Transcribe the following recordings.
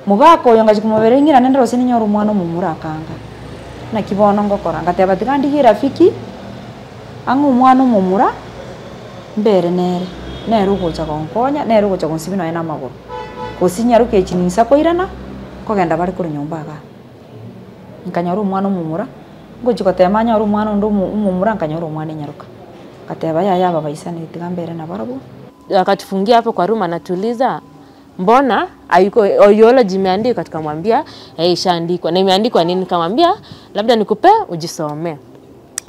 Mogaka oyo ngachia komobereria ng'irane ndore gose ninyore omwana omomura akanga. Naki bono ngokora? Ngateba tiga ndigie erafiki, ang'e omwana omomura, mbere nere, nere ogocha gonkonya, nere ogocha gonsibia nonya na amagoro. Gose nyaroke echi ninsa koirana, nkogenda bare korwa nyomba igaa. Nkanyora omwana omomura, ngochia gotema nyore omwana onde omo omomura nkanyora omwana enyaroka. Ngateba yaya aba baisanire tiga mbere nabarabwo. Akatufungia hapo kwa room anatuuliza mbona haiko eulogy imeandikwa tukamwambia eh ishaandikwa na imeandikwa nini nikamwambia labda nikupe ujisomee.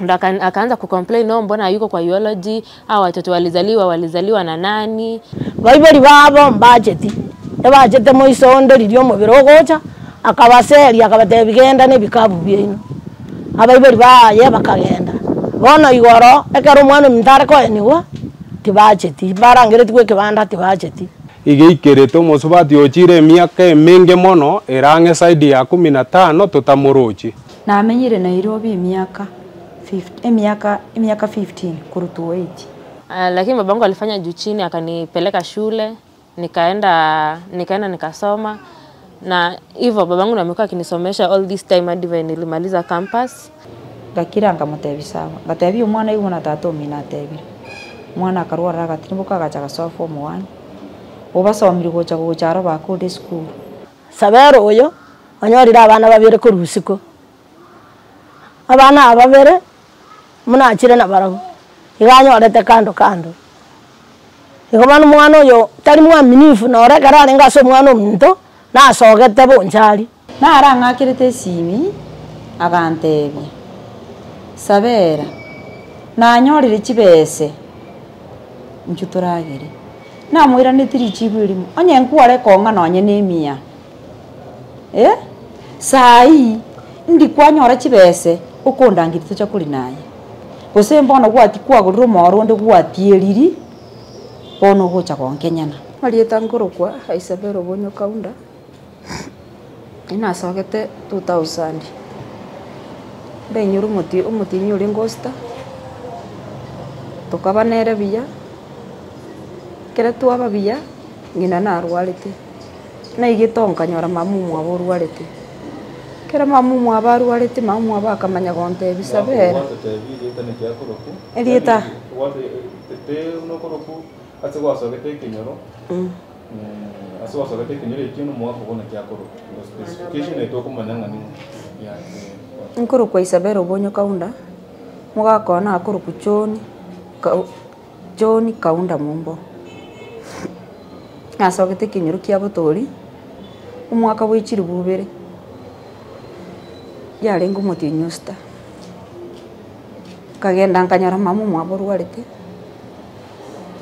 Ndo akaanza kucomplain oh mbona hayuko kwa eulogy hawa watoto walizaliwa walizaliwa na nani. Baibori babo mbacheti, ebachete moiso onde riria omobere ogocha, akabaseria akabatebia genda na ebikabu biaino. Abaibori baye bakagenda. Bono igoro, ekero omwana ominto are koenigwa, tibacheti, barangeretigwe ekebanda tibacheti. Iga eikerete omosubati ochire emiaka emenge mono ere ang'e zaidi ya kumi na tano totamorochi. Namenyire Nairobi emiaka fif- emiaka emiaka fifteen korwa 2008. Lakini babangu alifanya juu chini akanipeleka shule nikaenda nikaenda nikasoma na hivyo babangu ndo amekuwa akinisomesha all this time hadi venye nilimaliza campus. Ngakira nkamotebia sawa, ngatebia omwana aigwe buna tata omino atebire. Omwana akarwa ororo agatirimboka agacha agasoa form one, obasomirie gocha gocha aro bakorire esukuru. Sabera oyo onyorire abana babere korwa isiko. Abana aba babere, buna achire nabarabwo, iga anyorete kando kando. Igo bono omwana oyo tari mwaminifu nore ekero arenge ase omwana ominto, nasogete bonchari. Narang'akerete esimi, agantebia, Sabera, nanyorire chibese, inchuo toragere. Namoiranetie richibu erimo, onye nkware kong'a nonye na emiya, eh, saii ndi kwanyora chibese okondangeria tocha korina aye, gose mbono gwati kwagorire omoro onde gwatieriri, bono ogocha gonkenyana. Marieta nkorokwa Isabella Obonyo Kaunda, nasogete two thousand, ndainyora omoti omotienyi orenge osita, tokaba nere buya, ekero twaba buya, ng'ina narwarete, naigete oo nkanyora mama omwabo orwarete, ekero mama omwabo arwarete, mama omwabo akamanya gontebia Sabera, erieta. Nkorokwa Isabella Obonyo Kaunda, mogaka one akorokwa John Kau John Kaunda Mumbo. Nasogete ekenyoro kia Botori, omwaka bwa chilifu ibere, yarenge omotienyi o sita. Nkagenda nkanyora mama omwabo orwarete,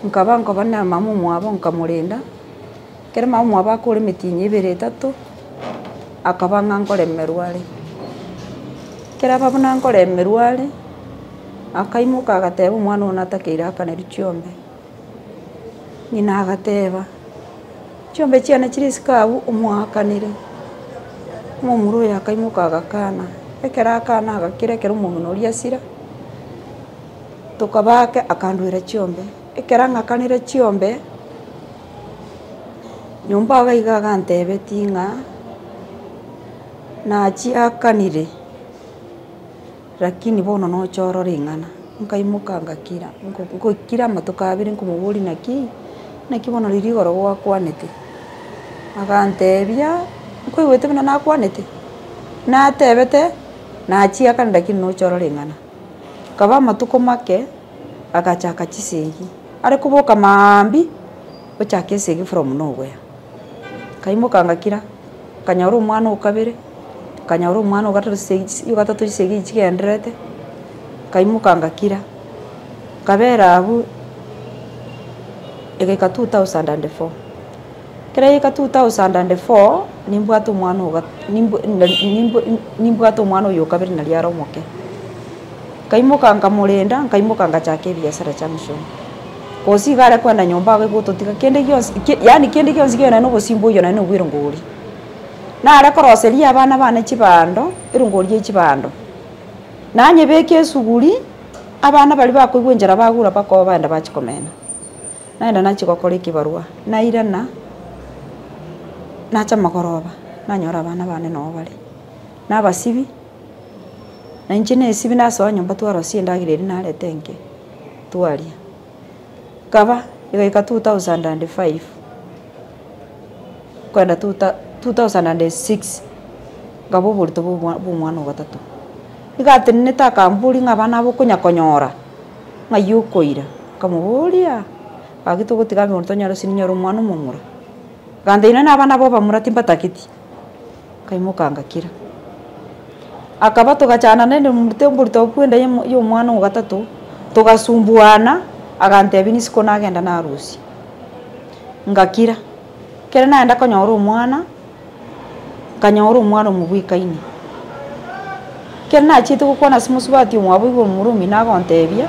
nkaba nkoba na mama omwabo nkamorenda, ekero mama omwabo akore emetienyi ebere etato, akaba ng'a nkoremerwa are. Ekero aba buna nkoremerwa are, akaimoka agateba omwana oyo natakeire akanerwe chiombe. Ng'ina agateba, chiombe chiane chire isiko abwo omoakanere, omomura oyo akaimoka agakana, ekero akana agakira ekero omong'ina oria asira, tokaba ake akanduera chiombe, ekero ang'akanire chiombe, nyomba iga iga agantebetie ng'a nachiakanire. Lakini bono noche orore ring'ana, nkaimoka ngakira, nko ngokira amatuko abere nkomoboria naki, naki bono riria igoro gwakwanete? Agantebia, nkoigwete buna nakwanete, natebete, nachiakana lakini noche orore ring'ana. Nkaba amatuko make, agachaka chisegi, are koboka maambia, ochaka esegi from nowhere. Nkaimoka ngakira. Nkanyora omwana o kabere, nkanyora omwana o gatato chisegi o gatato chisegi echi chigendererete, nkaimoka ngakira, nkabera abwo egaika two thousand and four. Ekero yaika two thousand and four, nimbwate omwana o gat nimb nari nimb nimbwate omwana oyo o kabere nari are omoke. Nkaimoka nkamorenda, nkaimoka ngachaka ebiasara junction. Gose iga are kwenda nyomba abe gototiga kende gionsi ki yaani kende gionsi kegenda na obosimba oywo naende nobwo erongori. Nare koroseria abana bane chibando, erongori ye chibando, nanyebeka esuguri, abana baria bakoigwa enchera bagura mpaka baenda bachia komena. Naenda nachia gokora ekebarua, nairana, nacha magoroba. Nanyora abana bane noo bare, nabasibi, na inche nesibi nasoa nyomba twarosia endagera eria nareta enke, twaria. Nkaba, egaika 2005, nkoenda two thou 2006, nkaba oborito bwa omwa bwa omwana ogatato. Iga atenenete akamboria ng'a abana aba okonya konyora, ng'ai okoira, nkamoboria, gaki togotiga ime tonyore ase ninyore omwana omomura. Gantebia nonye na abana aba obamura timbatageti, nkaimoka ngakira. Akaba togachana nende omorte oborito obwo enda ya ya omwana ogatato, togasumbuana, agantebia nisiko nagenda narusia. Ngakira, ekero naenda konyora omwana, nkanyora omwana omobwekaine. Ekero nachiete gokwana ase mosubati omwabo igo omomura omino agontebia,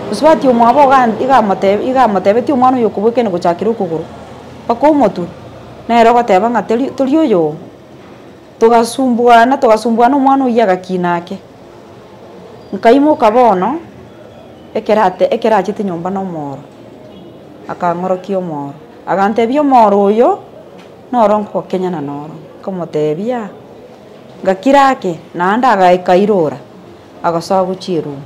mosubati omwabo iga iga amotebi iga amotebetie omwana oyo okobwekaine gochakera okogoro, mpaka omotwe, nere ogoteba ng'a teri tori oyoo. Togasumbuana togasumbuana omwana oyio agakina ake. Nkaimoka bono, ekero ate ekero achete nyomba na omoro, akang'orokia omoro, agantebia omoro oyo, noro nkokenyana noro, nkamotebia, ngakira ake, naende agaika irora, agasoa gochia eroom,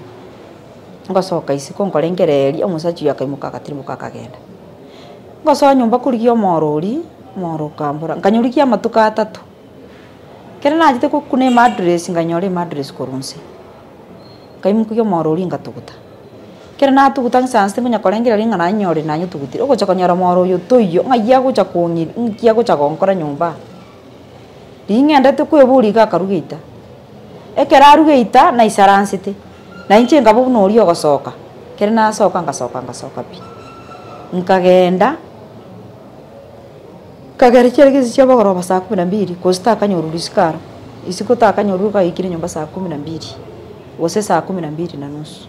ngosoka isiko nkorengereria, omosacha oyio akaimoka agatirimboka akagenda. Ngosoa nyomba korigia omoro oria, omoro okambora, nkanyorigia amatuko atato. Ekero nachete gokuna emattress nkanyora emattress korwa inse, nkaimokia omoro oria ngatuguta. Ekero natuguta nsansete ngonya korengereria ng'a nanyore nanyotugutire, ogocha konyora omoro oyo toiyo, ng'ai agocha kong'ira nki agocha gonkora nyomba aa. Riria ng'endete kweboria iga akaruga eita, ekero aruga eita naisaransete, na inche nkaba buna oria ogosoka, ekero nasoka ngasoka ngasoka pi. Nkagenda, nkagenda chiaregesi chia bogoroba saa kumi na mbili, gose takanyorwa risiko aro, isiko takanyorwa gaikire nyomba saa kumi na mbili, gose saa kumi na mbili na nusu.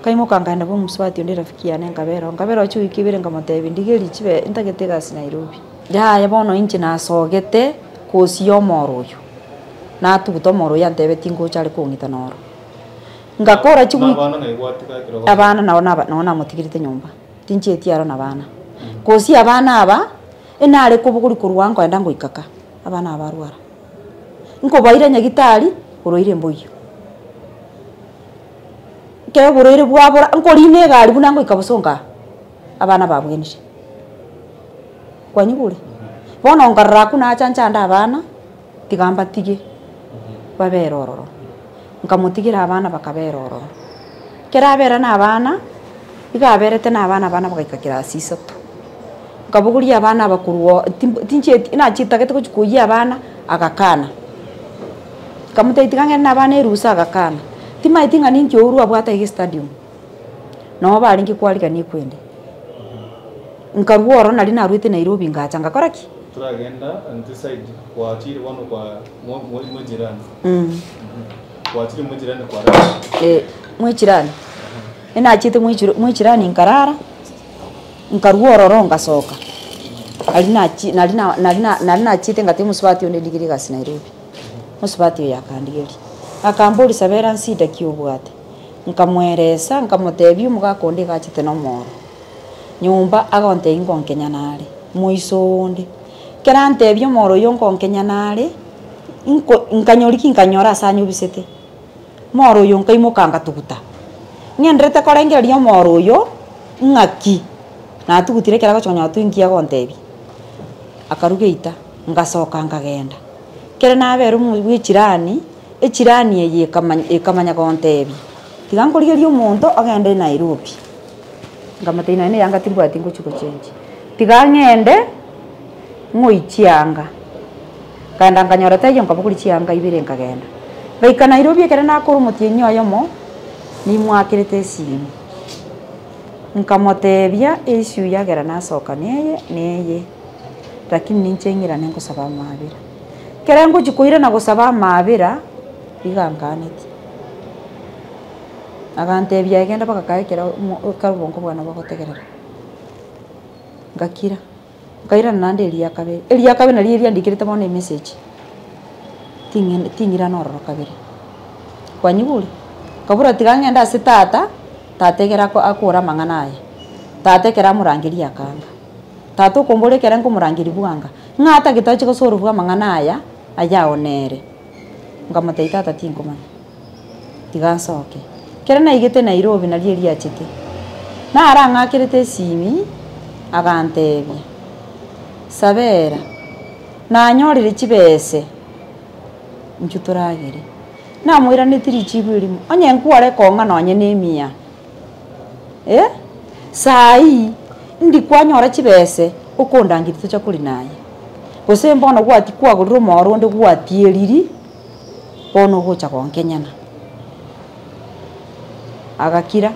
Nkaimoka nkaenda bwa omosubati onde erafiki yane nkabera oo, nkabera oo chiwiki ibere nkamotebia ndigerie chibe ntagete egasi Nairobi. Yaya bono inche nasogete kosi ya omoro oyo, natuguta omoro oyo antebetie ngocha are kong'ita noro. Ngakora chiwiki Nabana ng'ai gwatiga ekero ogosoka? abana nabo naba nabo namotigerete nyomba, tinchieti aro na bana. Kosi abana aba, enare kobogoria korwa nkoenda ngoika ka, abana aba barwara. Nkobaira nyagitari, borwaire mboiyo. Ekero oborwaire bwabora, nkorina egari buna ngoika bosongo aa, abana babwenire. Kwanyigure? Bono nkarora akwo nacha nchande abana, tiga mbatige, babere ororo. Nkamotigera abana bakabera ororo. Ekero abera na abana, iga aberete na abana abana bagaika class isato. Nkabogoria abana aba korwa oo timb tinchieti nachitagete gochia koyia abana, agakana. Nkamotebia tiga ng'ende na abana erusa agakana, timaeti ng'a ninki ouru abwate aiga estadium, noo barenge kwarigania ekwende. Nkarwa ororo nari naruete Nairobi ngacha ngakora ki? Toragenda intwe side gwachire bono kwa mwa mwa mwechirani gwachire mwechirani kwarara. Eh, mwechirani, enachiete mwechiro mwechirani nkarara. Nkarua ororo ngasoka, aria nachi nari na nari na nari nachiete ngatiga omosubati onde ndigerie egasi Nairobi, omosubati oyo akandigeria, akamboria sabera nsida ki obwate? Nkamoeresa nkamotebia omogaka onde iga achete na omoro, nyomba agontebia ngonkenya nare, moiso onde. Ekero antebia omoro oywo ngonkenya nare, nko nkanyorigia nkanyora ase anyobisete. Omoro oyo nkaimoka ngatuguta, ng'enderete korengereria omoro oyo ng'aki, natugutire ekero agocha konyora twinki agontebia, akaruga eita, ngasoka nkagenda. Ekero nabera omo bwa echirani, echirani eye ekamanya ekamanya gontebia, tiga nkorigerie omonto ogende Nairobi, nkamotebia nonye na eyanga timbwati ngochi gochenji, tiga ng'ende ng'oyi chianga. Nkaenda nkanyora taiyo nkabogoria chianga ibere nkagenda. Ngaika Nairobi ekero nakora omotienyi oyomo, nimwakerete esimi, nkamotebia issue yagera nasoka neye neye, lakini ninche ng'irane ngosaba amaabera. Ekere ngochia koirana gosaba amaabera, iga ankanetie, agantebia aye genda mpaka kae ekero omo ekero obongo bwane bogotegerera, ngakira. Nkairana naende eria kabere, eria kabere naria eria ndikerete bono emessage, ting'ende ting'irana ororo kabere. Kwanyigure? Nkabora tiga ng'ende ase tata, tata ekero ako akore amang'ana aya, tata ekero amorangeria akanga. Tata okombora ekere nkomorangeria bwanga, ng'a atagete ache gosorobwa amang'ana aya, ayao nere. Nkamotebia tata tinkomanya, tiga nsoke. Ekero naigete Nairobi nario erio achete, narang'akerete esimi, agantebia, Sabera, nanyorire chibese inchuo toragere. Namoiranetie richibu erimo, onye nkware kong'a nonye na emiya. Eh, saii ndi kwanyora chibese okondangeria tocha korina aye, gose mbono gwati kwagorire omoro onde gwatieriri, bono ogocha gonkenyana. Agakira.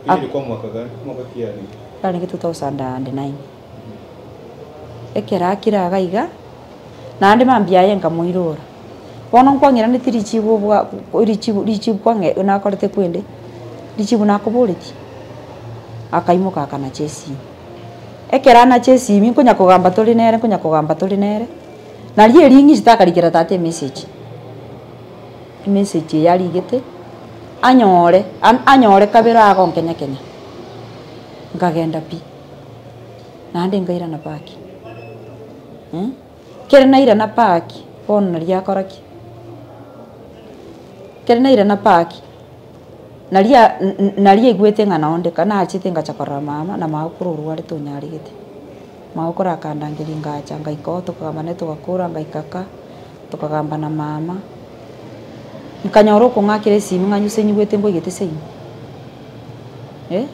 Hiyo ilikuwa mwaka gani? Mwaka ki yarenge? Yarenge 2009. Ekero akire iga iga, naende mambia aye nkamoirora. Bono nkwang'iranetie richibu obwa richibu richibu kwang'e nakorete kwende, richibu nakoboretie, akaimoka akanacha esimi. Ekero anacha esimi nkonya kogamba tore nere nkonya kogamba tore nere, nario ering'isete akarikera tata emessage, emessage eye arigete, anyore anyore kabere agonkenya kenya, nkagenda pi, naende nkairana back. Kere nairana park, bono naria akora ki? Kere nairana park, naria naria aigwete ng'a nonde ka nachete ngacha korora mama, na magokoro orwarete onyaregete. Magokoro akandangeria ngacha ngaika oo tokagamba naye togakora ngaika ka, tokagamba na mama, nkanyora okong'akera esimi ng'a nyuse nyigwete nkoigete seino, eh,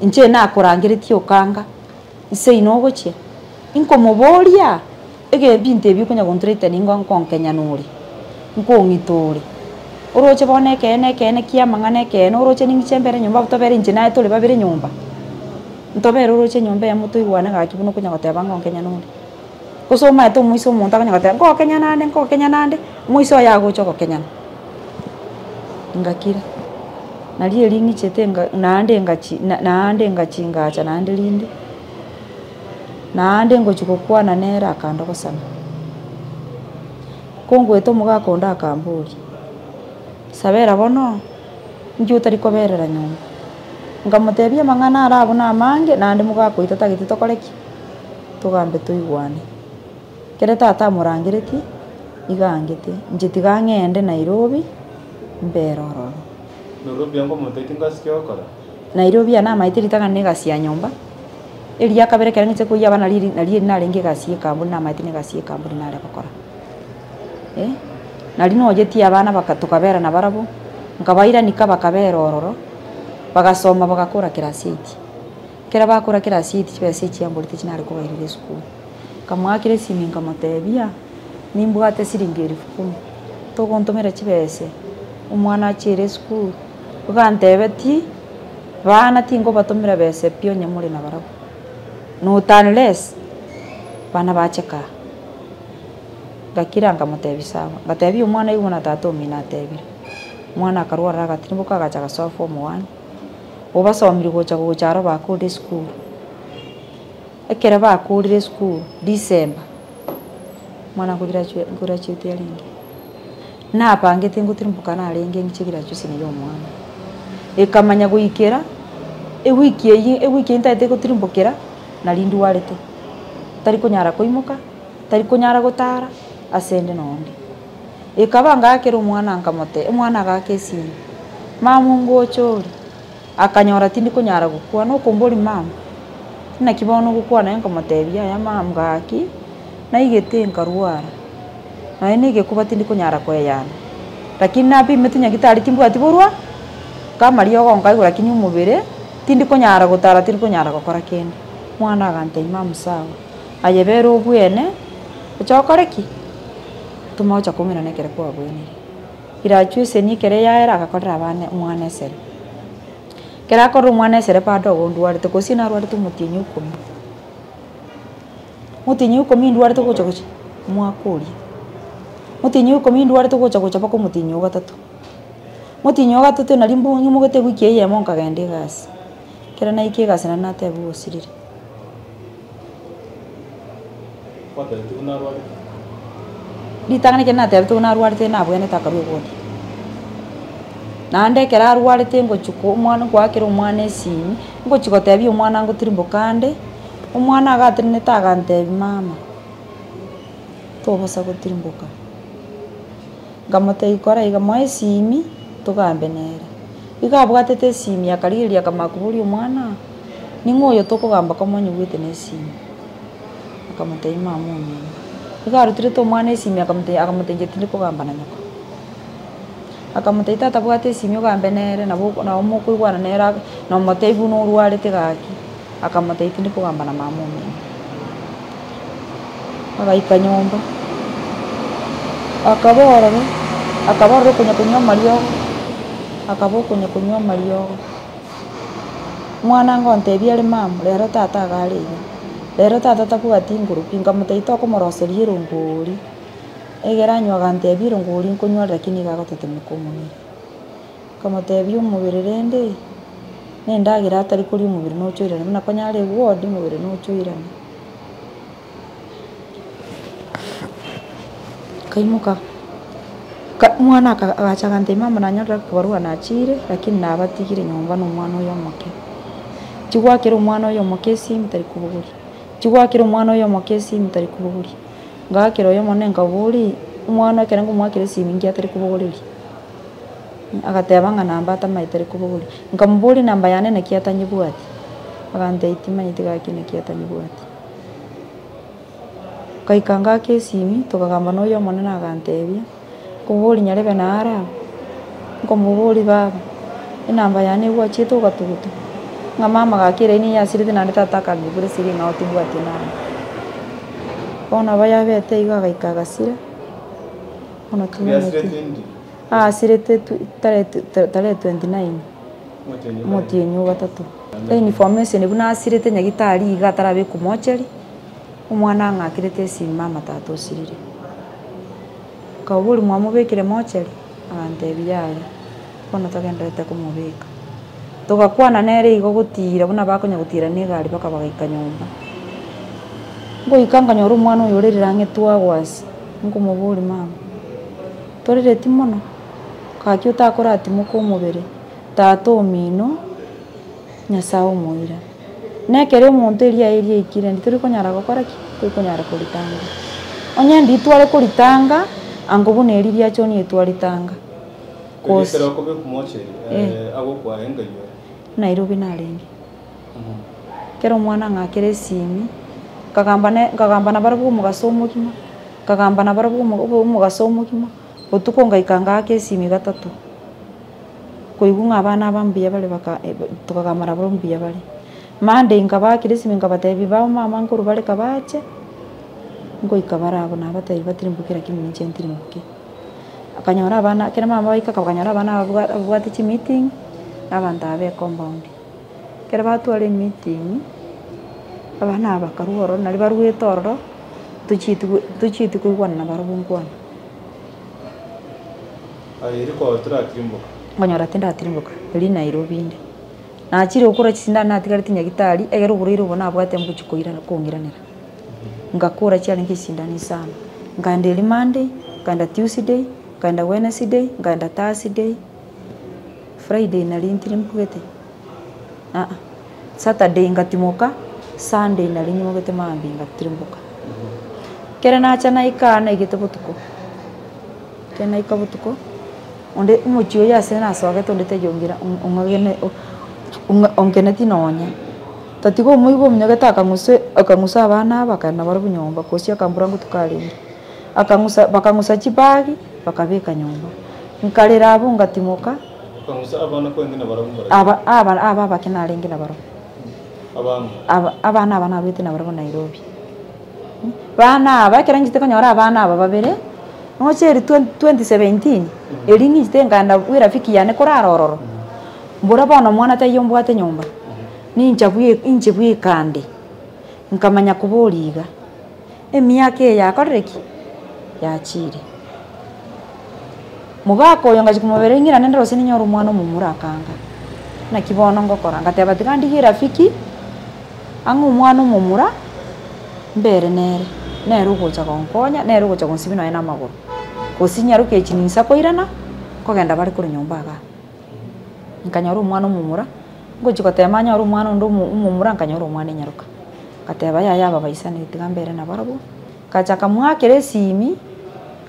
inche nakorangeretie okanga. Nseino ogochia, inkomoboria, ebinto ebi okonya gontraita nigo nkonkenya nore, nkong'ita ore. Oroche bono ekeene ekeene kia amang'ana ekeene, oroche ning'iche mbere nyomba abwo tobere inche naye tore babere nyomba. Ntobere oroche enyomba eyemo toigwane gaki buna okonya goteba ngonkenya nore. Gose omanyete omoisia omonto akonya goteba nkokenya nande nkokenya nande, omoisia oye agocha ogokenyana. Ngakira. Nario erio ng'ichete nga naende ngachi naende ngachi ngacha naende rinde, naende ngochia gokwana nere akandogosana. Ko ngoeta omogaka onde akamboria, Sabera bono, inki otari koberera nyomba? Nkamotebia amang'ana aro abwo na amange, naende mogaka oito tagete tokore ki? Togambe toigwane. Ekero tata amorangeretie, iga angete, inche tiga ng'ende Nairobi, mbere ororo. Nairobi ango omonto oito ngasi ki ogokora? Nairobi aa namaete ritang'ani na egasi ya nyomba, eria kabere ekero ng'echete koyia abana riri nari eri narenge egasi ya ekambuni namaete na egasi ya ekambuni nare gokora eh. Nari noyetie abana baka tokabera nabarabwo, nkabairani ka bakabera ororo, bagasoma bagakora class eight. Ekero bakora class eight chibesa echi chiamborete chinare kobairera esukuru. Nkamoakera esimi nkamotebia, nimbwate siringi elfu kumi, togontomera chibese, omwana achiere esukuru, ogantebetie, bana tingobatomera bese pi onye more nabarabwo, not unless bana bache kaa. Ngakira nkamotebia sawa, ngatebia omwana aigwe buna tata omino atebire. Omwana akarwara agatirimboka agacha agasoa form one, obasomirie gocha gocha aro bakorire esukuru. Ekero bakorire esukuru, December, omwana nkograduate nkograduate arenge, nabangete ngotirimboka narenge ng'iche graduation ya omwana. Ekamanya goikera, ewiki eywo ewiki eywo ntagete gotirimbokera, nari ndwarete, ntari konyara koimoka, ntari konyara gotara, ase ende nonde. Ekaba ngakera omwana nkamote omwana agaka esimi, mama ngocha ore. Akanyora tindi konyara gokwana, okomboria mama, naki bono ogokwana aye nkomotebia yaya mama gaki, naigete nkarwara, nonya na egekuba tindi konyara koeyana, lakini napimete nyagetari timbwati borwa, nkamariogo nkaigwa lakini omobere, tindi konyara gotara tindi konyara gokora kende. Omwana agantebia mama sawa, aye bera obwene, oche okore ki? Toma gocha koumerana ekero kwabwenire. Graduation ekero yaera agakorera abana omwana esere. Ekero akorire omwana esere bado igo ndwarete gose narwarete omotienyi okomi. Omotienyi okomi ndwarete gocha gocha omwaka oria. Omotienyi okomi ndwarete gocha gocha mpaka omotienyi ogatato. Omotienyi ogatato nari mbu nyimogete ewiki eyemo nkagenda egasi. Ekero naika egasi naende natebiwa osirire. Gwatebetigwe narwarete? Ritang'ani ekero natebetigwe narwarete nabwenerete akarwa ewodi. Naende ekero arwarete ngochia ko omwana nkoakera omwana esimi, ngochia gotebia omwana ngotirimboka ande, omwana iga atenenete agantebia mama, tobosa gotirimboka. Nkamotebia kora iga moe esimi, togambe nere. Iga abwatete esimi akarigereria akamanya koboria omwana, ning'o oyo tokogamba komonyigwete na esimi? Akamotebia mama omino. Iga aruterete omwana esimi akamotebia akamotebia inche tindi kogamba na nyoko. Akamotebia tata bwata esimi ogambe nere nabo nabo mokoigwana nere ag nomotebia buna orwarete gaki. Akamotebia tindi kogamba na mama omino. Agaika nyomba, akaba ororo, akaba ororo okonya konywa amariogo, akaba okonya konywa amariogo. Omwana ngontebia are mama, rero tata iga are iga, rero tata tabwati nguru pi, nkamotebia tokomoroseria erongori, egere anywe agantebia erongori nkonywa are lakini iga agotetemeka omobere. Nkamotebia omobere rende, na endagera atari koria omobere nochoirane buna konya are eward omobere nochoirane. Nkaimoka, nka omwana aka agacha agantebia mama nanyorire ekebarua nachire lakini nabatigire nyomba na omwana oyo omoke. Chigwakera omwana oyo omoke esimi tari kobogoria, chigwakera omwana oyo omoke esimi tari kobogoria, ngaakera oyo omonene nkaboria, omwana ekero nkomoakera esimi nki atari kobogoreria. Agateba ng'a namba atamaete tari kobogoria, nkamoboria namba yane naki atanyebwati, agantebia timanyeti gaki naki atanyebwati. Nkaika ngaka esimi, tokagamba na oyo omonene agantebia, nkomoboria nyarebe nare aba, nkomoboria baba, enamba yane egwachiete ogatuguta, ng'a mama gaki eraini eye yasirete naende tata akang'igura esiri ng'a timbwati enamba. Bono nabo yabete igo agaika agasira, bono timanyeti. Yasirete ndi? Aasirete tarehe tarehe 29 omotienyi o gatato. Information buna asirete nyagetari iga atarabekwa mochari, omwana ang'akerete esimi mama tata osirire. Nkaboria mwamobekire mochari? Agantebia yaya, bono togendererete komobeka. Togakwana nere igo gotiira buna bakonya gotiira na egari mpaka bagaika nyomba. Ngoika nkanyora omwana oyo orerire ang'e twagwasi, nkomoboria mama. Torereti mono, gaki otakoratimoka omobere, tata omino, Nyasae omoira. Nekero omonto eria eria aikire ndi tori konyara gokora ki? Tori konyara koritanga. Onye ndi tware koritanga, ango buna eria riacha onye twaritanga. Erio Cause ekero okobekwa mocheri, eh. agokwa enga igoro. Nairobi narenge. Ekero omwana ang'akera esimi, nkagamba ne nkagamba nabarabwo omogaso omogima, nkagamba nabarabwo omo omogaso omogima, botuko ngaika ngaaka esimi gatato, koigwa ng'a abana aba mbuya bare baka tokagamba nabarabwo mbuya bare. Monday nkabaakera esimi nkabatebia baba mama nkorwa bare kabache, ngoika bare abwo nabatebia batirimboke lakini ninche ntirimboke. Akanyora abana ekero mama baika akanyora abana aba babwate chimeeting, na abanto aba ba ecompound. Ekero batwara emeeting, abana aba bakarwa ororo naria barwete ororo, tochieti go tochieti koigwana nabarobwo nkwana. Aye eri kwao toratirimboka. Nkonyora tindatirimboka, erio Nairobi inde. Nachire gokora chisindano natigareti nyagetari, ekero oborwaire obo nabwate mbochia koirana kong'iranera. Ngakora chiarenge chisindano isano, nkaenda erio Monday, nkaenda Tuesday, nkaenda Wednesday, nkaenda Thursday. Friday nari ntirimbogete aa, Saturday ngatimoka, Sunday nari nyimogete mambia ngatirimboka. Ekero nacha naika naigete botuko, ekero naika botuko, onde omochie oyo ase nasogete onde taiyo ongira ong'agene ongeneti nonye, tatiga omoigwa omunyagete akang'usa akang'usa abana aba akaenda nabarobwo nyomba gose akambora ngotuko arenge. Akang'usa bakang'usa chibagi, bakabeka nyomba. Nkarera abwo ngatimoka. Okang'usa abana kwarenge nabarabwo mbarabwo? Aba aba aba abake narenge nabarabwo. Abana? Aba abana aba naruete nabarabwo Nairobi. Bana aba ekero nchete konyora abana aba babere, noche eri 2017, eri ng'ichete nkaenda bwa erafiki yane korara ororo, mbora bono omwana taiyo ombwate nyomba, nincha bwe inche bweka nde, nkamanya koboria iga. Emiaka eye yakorire ki? Yachiire. Mogaka oyo ngachia komobera ing'irane ndore gose ninyore omwana omomura akanga. Naki bono ngokora? Ngateba tiga ndigie erafiki, ang'e omwana omomura, mbere nere, nere ogocha gonkonya, nere ogocha gonsibia nonya na amagoro. Gose nyaroke echi ninsa koirana, nkogenda bare korwa nyomba igaa. Nkanyora omwana omomura, ngochia gotema nyore omwana onde omo omomura nkanyora omwana enyaroka. Ngateba yaya aba baisanire tiga mbere nabarabwo, ngachaka mwakera esimi,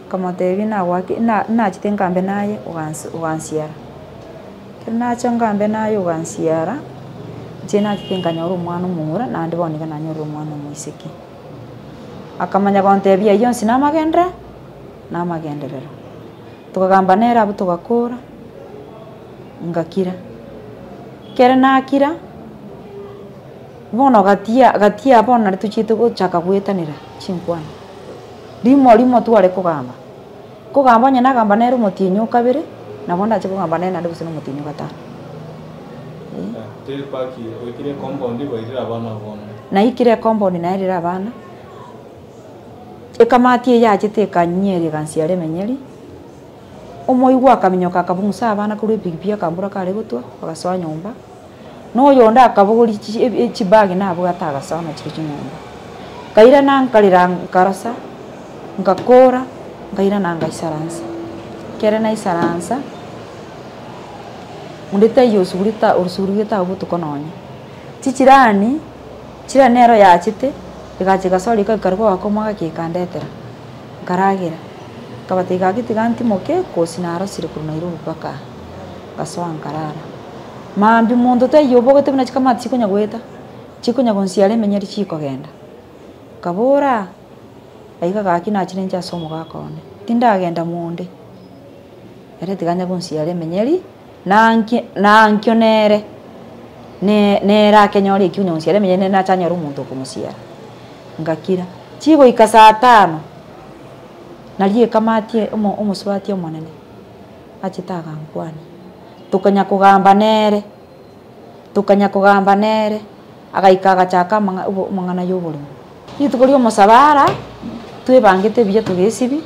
nkamotebia nagoaki na nachete nkambe naye ogansi ogansiara. Ekero nacha nkambe naye ogansiara, inche nachete nkanyora omwana omomura naende bono iga nanyorire omwana omoiseke. Akamanya gontebia ayio onsi namagenderero namagenderero. Tokagamba nere abwo togakora, ngakira. Ekere nakira, bono gatia gatia bono nari tochiete gochaka goetanera chinkwana. Rimo rimo tware kogamba, kogamba onye nagamba nere omotienyi o kabere, nabo ndache kogamba nere naende gose na omotienyi o gatano eh. Teri park oikire ecompound bairire abana bono. Naikire ecompound naerire abana, ekamati eye yachete ekanyinyeri egansiara emenyeri, omoigwa akaminyoka akabung'usa abana korwa epikipiki akambura kare gotwa, bagasoa nyomba, na oyonde akabogoria chi ebi chibag nabwate agasoa nachio chinyomba. Nkairana nkarera nkarosa, nkakora, nkairana ngaisaransa. Ekere naisaransa, onde taiyo osugurete osuguruete abwo botuko nonye. Chichirani, chirani nero yachete, egacha egasoa riko ekarwa goaka omwaka ekandetera, nkaragera, nkabatebia gaki tiga ntimoke kosi narosire korwa Nairobi mpaka aa, ngasoa nkarara. Mambia monto taiyo obogete buna chikamati chikonya goeta, chikonya gonsiara emenyeri chikogenda, nkabora, aiga gaki nachire inche ase omogaka one, tindagenda monde, ere tiga anya gonsiara emenyeri, nanki nankio nere, ne nere akenyore ekio onya gonsiara emenyeri nere nache anyore omonto okomosiara. Ngakira, chigoika saa tano, naria ekamati omo omosubati omonene, achete agankwania, tokanya kogamba nere, tokanya kogamba nere, agaika agachaka amang'a obo amang'ana ya oboremo. Rituko ria omosabara, twebangete buya togesibia,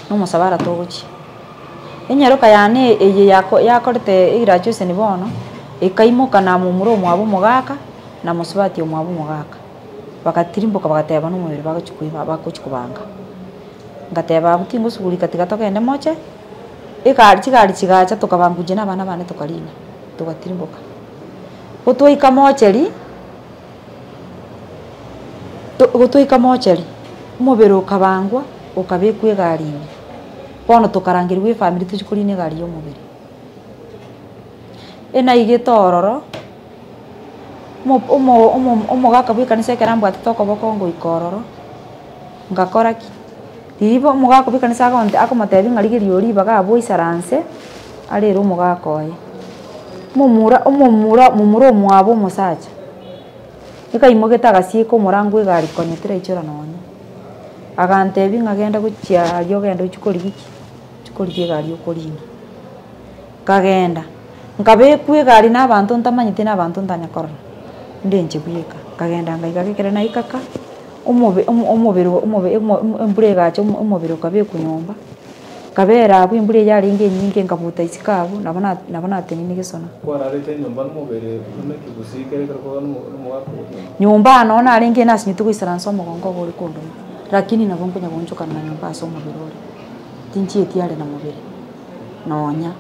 na omosabara togochia. Enyaroka yane eye yako yakorete egraduation bono, ekaimoka na momura omwabo omogaka, na mosubati omwabo omogaka. Bagatirimboka bagateba na omobere bagochi koiba bagochi kobanga. Ngateba abwo tingosugurika tiga togende moche, egari chigari chigacha tokabangwa inche na abana bane tokarina, togatirimboka. Gotwaika mocheri, to gotwaika mocheri, omobere okabangwa, okabekwa egari ime, bono tokarangerigwa efamiri tochi korina egari ya omobere. Enaigete ororo, omo omo omo omogaka bwa ekanisa ekero ambwatete okoboko ngoika ororo, ngakora ki, riria bo omogaka bwa ekanisa agonte akomotebia ng'a rigerio oria ribaga abwo oisaranse, arere omogaka oye. Omomura omomura momura omwabo omosacha, ekaimogete agasieka omorango egari konya teraichora nonye, agantebia ng'a genda gochia aria ogende ochie korigia ki, ochie korigia egari okorina. Nkagenda, nkabekwa egari na abanto ntamanyeti na abanto ntanya korora, inde inche bweka, nkagenda ngaika ekero naika ka, omobe omo omobere omobe omo embura egacha omo omobere okabekwa nyomba, nkabera abwo embura eywo yarenge enyinge nkabuta isiko abwo, nabo na nabo natenenia gesona. Kwararete nyomba nomobere buna ekegusii kere ekero kwaba nomo nomogaka oria. Nyomba noo narenge nasinyete goisaransa omogongo obo ore kondoma, lakini nabo nkonya goonchokana na nyomba ase omobere ore, tinchieti are na mobere. Nonya.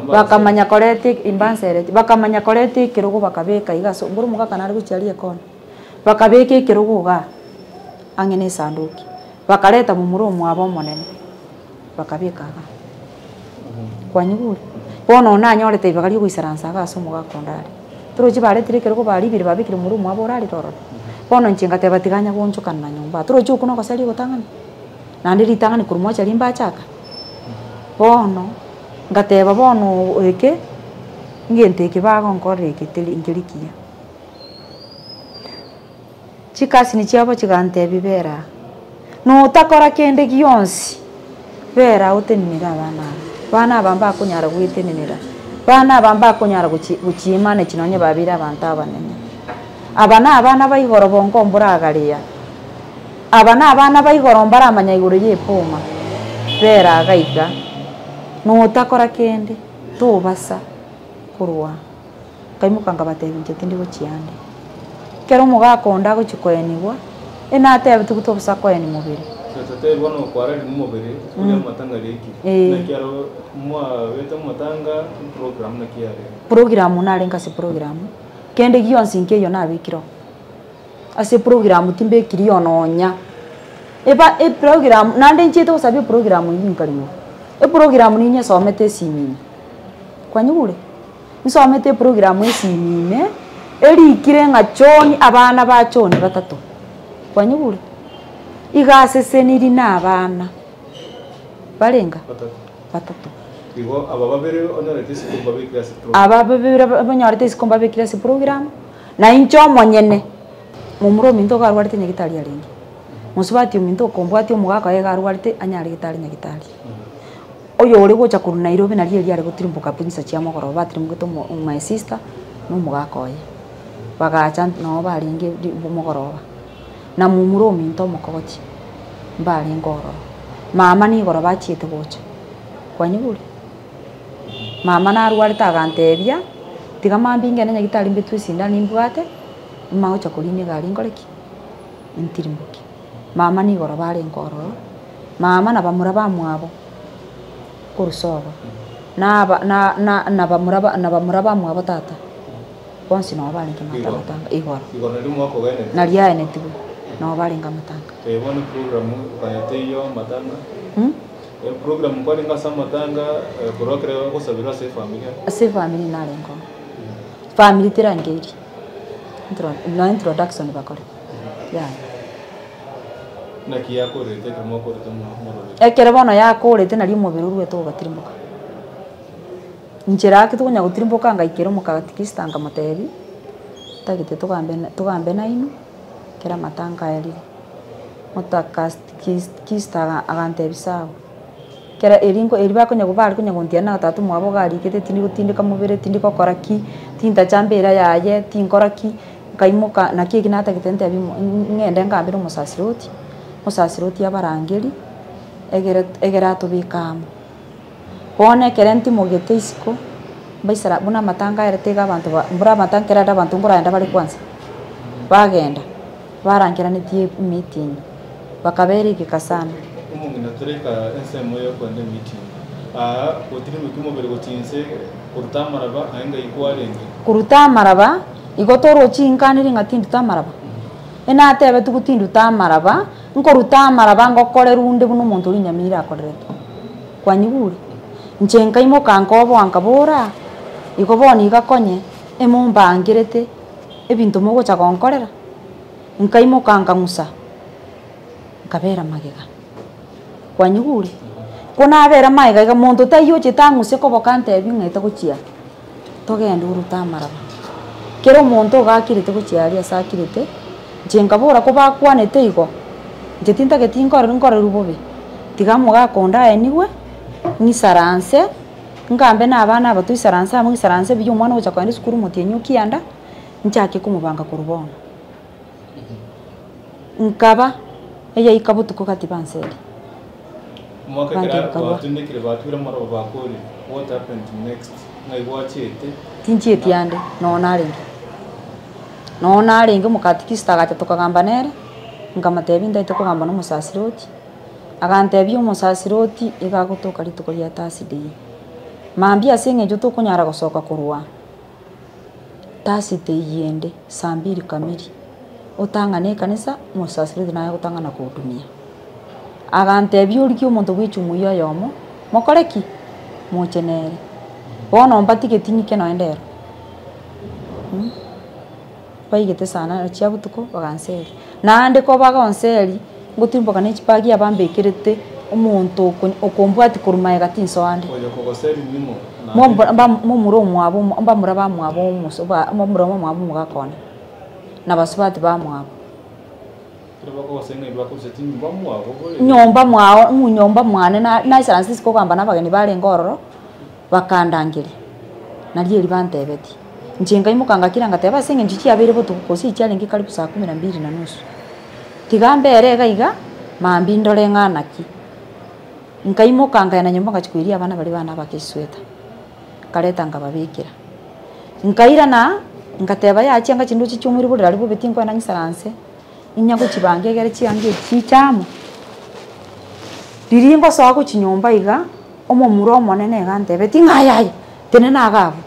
Bakamanya koreta eke imbansereti, bakamanya koreta ekerogo bakabeka iga ase mboro omogaka nare gochia aria ekona, bakabeka ekerogo igaa ang'e na esanduki, bakareta momura omwabo omonene, bakabeka igaa. Kwanyigure? Bono nanyorete ribaga ria ogoisaransa igaa ase omogaka onde aria. Torochi baretire ekerogo baribire babekire momura omwabo orarire ororo. Bono inche ngateba tiga anya goonchokana na nyomba aa, torochi okwo nogoseria ogotang'ani? Naende ritang'ani korwa mocha rimbachaka. Bono, ngateba bono eke, ngento eke bagonkorera eke teri nkeri kiya. Chikasini chiabo chigantebia bera aa, notakora kende gionsi, bera aa otenenere abana aba, abana aba mbakonyara goetenenera, abana aba mbakonyara gochi gochimanage nonye babeire abanto abanene. Aba na abana ba igoro bongo mboragareya. Aba nabana ba igoro mbaramanya igoro y'epoma, bera iga iga, notakora kende, tobasa korwa. Nkaimoka nkabatebia inche tindi gochia ande. Ekero omogaka onde agochia koenigwa, enatebetigwe tobosa koenia mobere. Totebe bono kwarari momobere, rituko ria amatanga riaikire. Eh. Naki aro mwabete amatanga, program naki yarenge? Program narenge ase program, kende gionsi nkeiyo nabekire oo. Ase eprogram timbekiri oo nonya, eba eprogram naende nchiete gosaba eprogram eywo nkaremwa. Eprogram ninyesomete esimi ime, kwanyigure? Nsomete eprogram esimi ime, erikire ng'a John abana ba John batato, kwanyigure? Iga aseseniri na abana barenga? Batato. Batato. Igo aba babere onyorete isiko mbabekire ase program. Aba babere banyorete isiko mbabekire ase program, na inche omonyene, momura ominto iga arwarete nyagitari arenge, mosubati ominto okombwatia omogaka oye iga arwarete anyaregete are nyagitari. Oyo ore gocha korwa Nairobi nario erio are gotirimboka pi chinsa chia mogoroba batirimogete omo my sister na omogaka oye, bagacha noo barenge ri mogoroba. Na momura ominto omokogoti, mbarenge ororo. Mama nigoro bachiete gocha, kwanyigure? Mama narwarete agantebia, tiga mambia ingende nyagitari mbetwe esindano nimbwate, mama gocha korina egari nkore ki? Ntirimboke. Mama nigoro barenge ororo, mama na bamura bamwabo korwa sobo, naba na na na bamura ba na bamura bamwabo tata, bonsi nabo barenge Igoro. amatanga igoro. Igoro nario mwakogenete. Nario aenetigwe, nabo barenge amatanga. Eh, bono program okanya teiyo amatanga. Mh? Program kwarenge ase amatanga, korwa ekero ogosabera ase efamilia. Ase efamiri narenge oo, famiri terangeiri, intro no introduction bakore, yaya. Naki yakorete ekero mwakorete moroberi? Ekero bono yakorete nario omobere oruete ogatirimboka. Inchera ake tokonya gotirimboka ngaikera omokatikista nkamotebia, ntagete togambe togambe nainwe, ekero amatanga aerire. Omotakastkista agantebia sawa, ekero erio nko erio bakonya bare konya gontiana na tata omwabo iga arikete tindi gotindeka mobere tindi gokora ki, tintacha mbera yaye, tinkora ki, nkaimoka naki eki natagete ntebi mo ng'ende ngambere omosasiroti, omosasiroti abarangeri, egere egere atobeke amo. Bono ekere ntimogete isiko, mbaisara buna amatanga aerete iga abanto ba mbura amatanga ekero aerete abanto nkoragenda bare kwansa, bagenda, barangeranetie emeeting, bakabera egeka sana. Omong'ina toreka ensemo y'okoenda emeeting, aa gotirimbokia omobere gochia inse koruta amaraba aye ngai kwarenge. Koruta amaraba, igo torochi inkaniri ng'a tinduta amaraba? Enatebetigwe tinduta amaraba, nkoruta amaraba ngokorerwa onde buna omonto oria Nyamira akorerete. Kwanyigure? Inche nkaimoka nkoboa nkabora, igo bono iga konye, emombangerete ebinto mogocha gonkorera, nkaimoka nkang'usa, nkabera magega. Kwanyigure? Ko nabera magega iga monto taiyo ochete ang'use koboka antebi ng'a ete gochia togende orute amaraba. Kera omonto iga akirete gochia aria ase akirete, inche nkabora kobakwanete igo, inche tintageti nkorerwe nkorerwe bobe, tiga omogaka onde aenigwe, ng'isaranse, ngambe na abana aba toisaranse amo ng'isaranse buya omwana ogocha kogenda esukuru omotienyi okianda, nchake komobanga korwa bono. Nkaba, eyaika botuko gati banseria. Omwaka Abanto ekero bakarua. batindekire batwire amaroba bakorire, what happened next? Ng'ai gwachiete? Tinchieti ande, noo narenge. Noo narenge omokatikista agacha tokagamba nere, nkamotebia ntaete kogamba na omosasiroti, agantebia omosasiroti iga agotoka rituko ria Thursday. Mambia ase eng'encho tokonyara gosoka korwa Thursday eyende saa mbili kamili, otang'ane ekanisa, omosasiroti naye agotang'ana kogotumia. Agantebia origie omonto bwa echumuiya oyomo, mokore ki? Moche nere. Bono mbatigeti ng'ike nonya ndero mh, baigete saa nane chia botuko baganseria. Naende ko bagonseria, ngotimboka ne chibagi abambekerete, omonto oko okombwatia korwa magega tinsoa ande. Oyo okogoseria ning'o? Momura mba momura omwabo omo mbamura bamwabo omoso ba momura omwabo omogaka one, na basubati bamwabo. Nyomba mwao nyomba mwane na naisaranse ase kogamba na abageni barenge ororo, bakandangeria, nario erio bantebetie. Inche nkaimoka ngakira ngateba ase eng'encho chiabeire botuko gose echiarenge karibu saa kumi na mbili na nusu, tiga mbere iga iga, mambia ndore ng'a naki. Nkaimoka nkaenda nyomba ngachia koiria abana baria bane abake esweta, nkareta nkababekera. Nkairana, ngateba yaya chianga chindoche chiomire borere aria bobe tinkoenda ng'isaranse, inya gochibanga egere chianga echi chiche amo. Riria ngosoa gochia nyomba iga, omomura omonene iga antebetie ng'a aye aye, tenena iga abwo,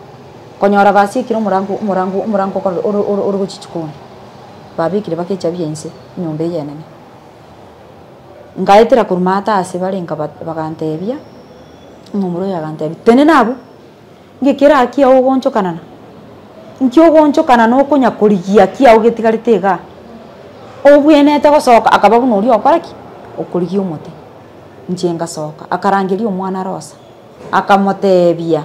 konyora basiekire omorango omorango omorango okore ore ore ore gochia chikoni, babekire mpaka echabi ya inse, enyomba eye enene. Nkaetera korwa maate ase bare nkaba bagantebia, omomura oyo agantebia, tenena abwo, ng'ai kera kiago ogoonchokanana, nki ogoonchokanana okonya korigia kiago getigarete igaa, obwenerete gosoka akaba buna oria ogokora ki? Okorigia omote. Inche ngasoka, akarangeria omwana Rosa, akamotebia,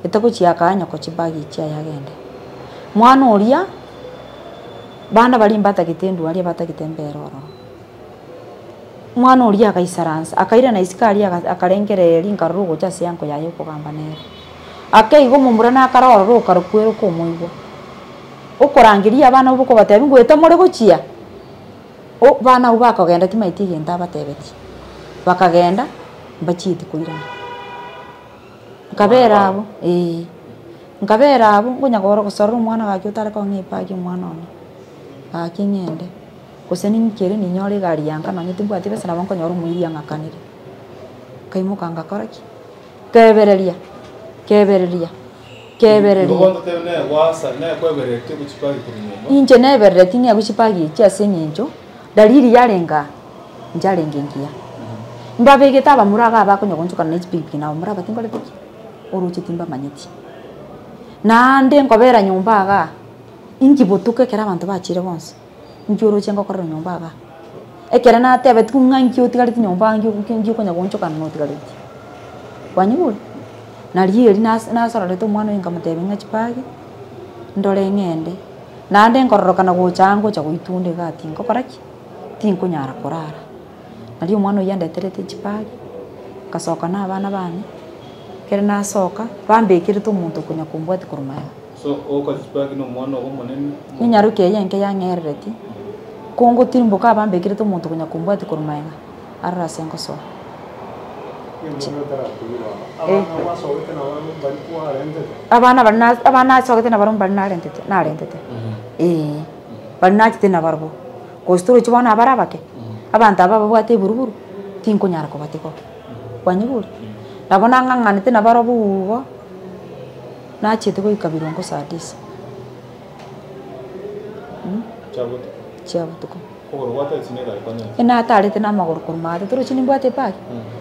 etagochia akaa nyoko chibag chiaye agende. Mwana oria, bana baria mbatagete endwari abatagete embere ororo. Omwana oria agaisaransa, akairana isiko aria aga akarengereria nkarora ogocha ase eango yaye okogamba nere. Ake igo omomura nakare ororo okarokwera okomoigwa, okorangeria abana abwo okobatebia ngoeta more gochia, o bana abwo bakogenda timaeti egento abatebetie, bakagenda mbachieti koirana. Nkabera abwo eh, nkabera abwo nkonya koro gosorora omwana gaki otare kong'a ebagi omwana one, gaki ng'ende. Gose ninki ere ninyore egari ya nka nonye timbwati besa nabo nkonyora omoiri ang'akanere. Nkaimoka ngakora ki? Nkebereria, nkebereria, nkebereria. Igo bono totebe nere gwasa nere kwebereretie gochia chibagi korwa nyomba. Inche nebereretie ng'egwe chibagi echi ase eng'encho, dalili yarenge aa, ncharenge engiya. Mbabegete abamura iga abakonya goonchokana ne chipikipiki na abamura aba tinkoreti ki? Oroche timbamanyeti. Naende nkobera nyomba igaa, inki botuko ekero abanto bachire bonsi. Inki oroche ngokorera nyomba igaa? Ekere natebetigwe ng'a inki otigareti nyomba igaa nki nki okonya goonchokana notigareti. Kwanyigure? Nario erio nas nasororete omwana oyo nkamotebia ng'a chibagi, ndore ng'ende, naende nkororokana gocha aa ngocha goitunda igaa tingokora ki? Tinkonyara korara. Nario omwana oyio andeterete chibagi, nkasoka na abana bane, ekere nasoka, bambekerete omonto okonya kombwatia korwa magega. So ogokoa chibagi na omwana ogo omonene. Enyaroke eye enke yang'erereti, ko ngotirimboka abambekerete omonto konya kombwatia korwa magega, aroro ase ngosoa. Abana baria na abana nasogete nabarobwo mbaria narentete narentete eh, baria nachete nabarobwo, gose torochi bono abare abake, abanto aba babwate eburuburu, tinkonyara kobatiga oo, kwanyigure? Nabo nang'ang'anete nabarobwo igo. Nachiete goika birongo saa tisa chia botuko. Natarete na amagoro korwa maate torochi nimbwate ebag,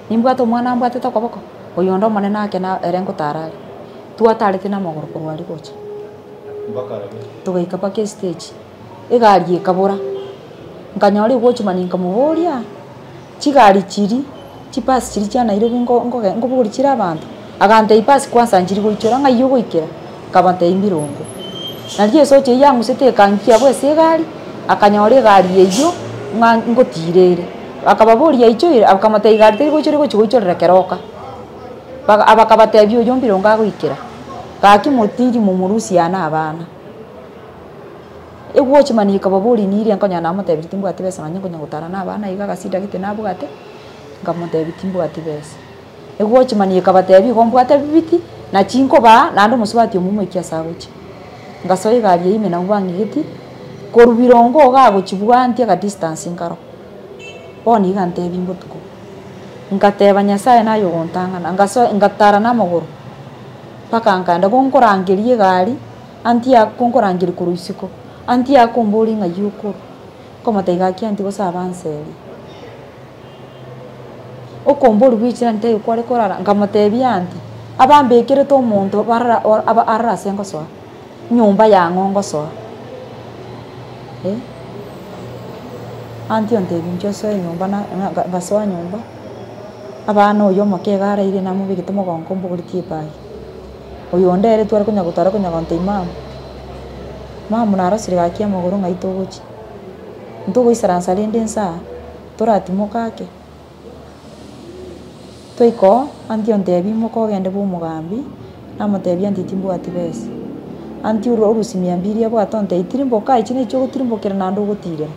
nimbwate omwana ambwatete okoboko, oyonde omonene ake na ere ngotara are. Twatarete na amagoro korwa aria gocha, togaika mpaka estage, egari ekabora, nkanyora egochumani nkamoboria. Chigari chiria, chibasi chiria chia Nairobi nko nkoge nkobogoria chire abanto, agantebia basi kwanza nchiri goichora ng'ai ogoikera, nkabatebia mbirongo. Nario esocha eyio yang'usete ekangia abwo ase egari, akanyora egari eyio ng'a ngotira ere. Akababoria yaichoire, akamotebia egari teri goichora egochi goichorera keroka. Baga abakabatebia oyio mbirongo agoikera, gaki motiri momorusie aa na abana. Egochimani ekababoria niria nkonyora namotebirie timbwati besa nonye nkonya gotara na abana iga agasida gete nabwate, nkamotebia timbwati besa. Egochimani ekabatebia igo mbwate bibiti, nachi nkobaa naende omosubati omo omoikia ase agochia. Ngasoa egari eywo ime nabwo bang'igeti, korwa birongo iga agochibwantia aka distance nkaro. Bono iga antebia mbotuko, ngateba nyasaye naye ogontang'ana, ngasoa ngatara na amagoro, mpaka nkaenda gonkorangeria egari. Aunty ako nkorangeria korwa isiko, aunty ako ombori ng'ai okorwa, nkomotebia gaki aunty gose abanserie. Okombori bwa echirani taiyo kware korara, nkamotebia aunty, abambekerete omonto barara o aba aroro ase ngosoa, nyomba yang'o ngosoa eh. Aunty ontebia inchuo osoe nyomba na na ngasoa nyomba, abana oyo omoke iga araire namobegete mogongo mbogoretie ebagi. Oyonde ere tware konya gotara konya gontebia mama, mama narosire gaki amagoro ng'ai togochia, ntogoisaransa rende nsa aa, toratimoka ake. Twaika oo, aunty ontebia imoka ogende bwa omogambi, namotebia aunty timbwati besa, aunty orwa orusia mia mbiri abwate ontebia tirimboka echi nachi ogotirimbokera naende ogotirera,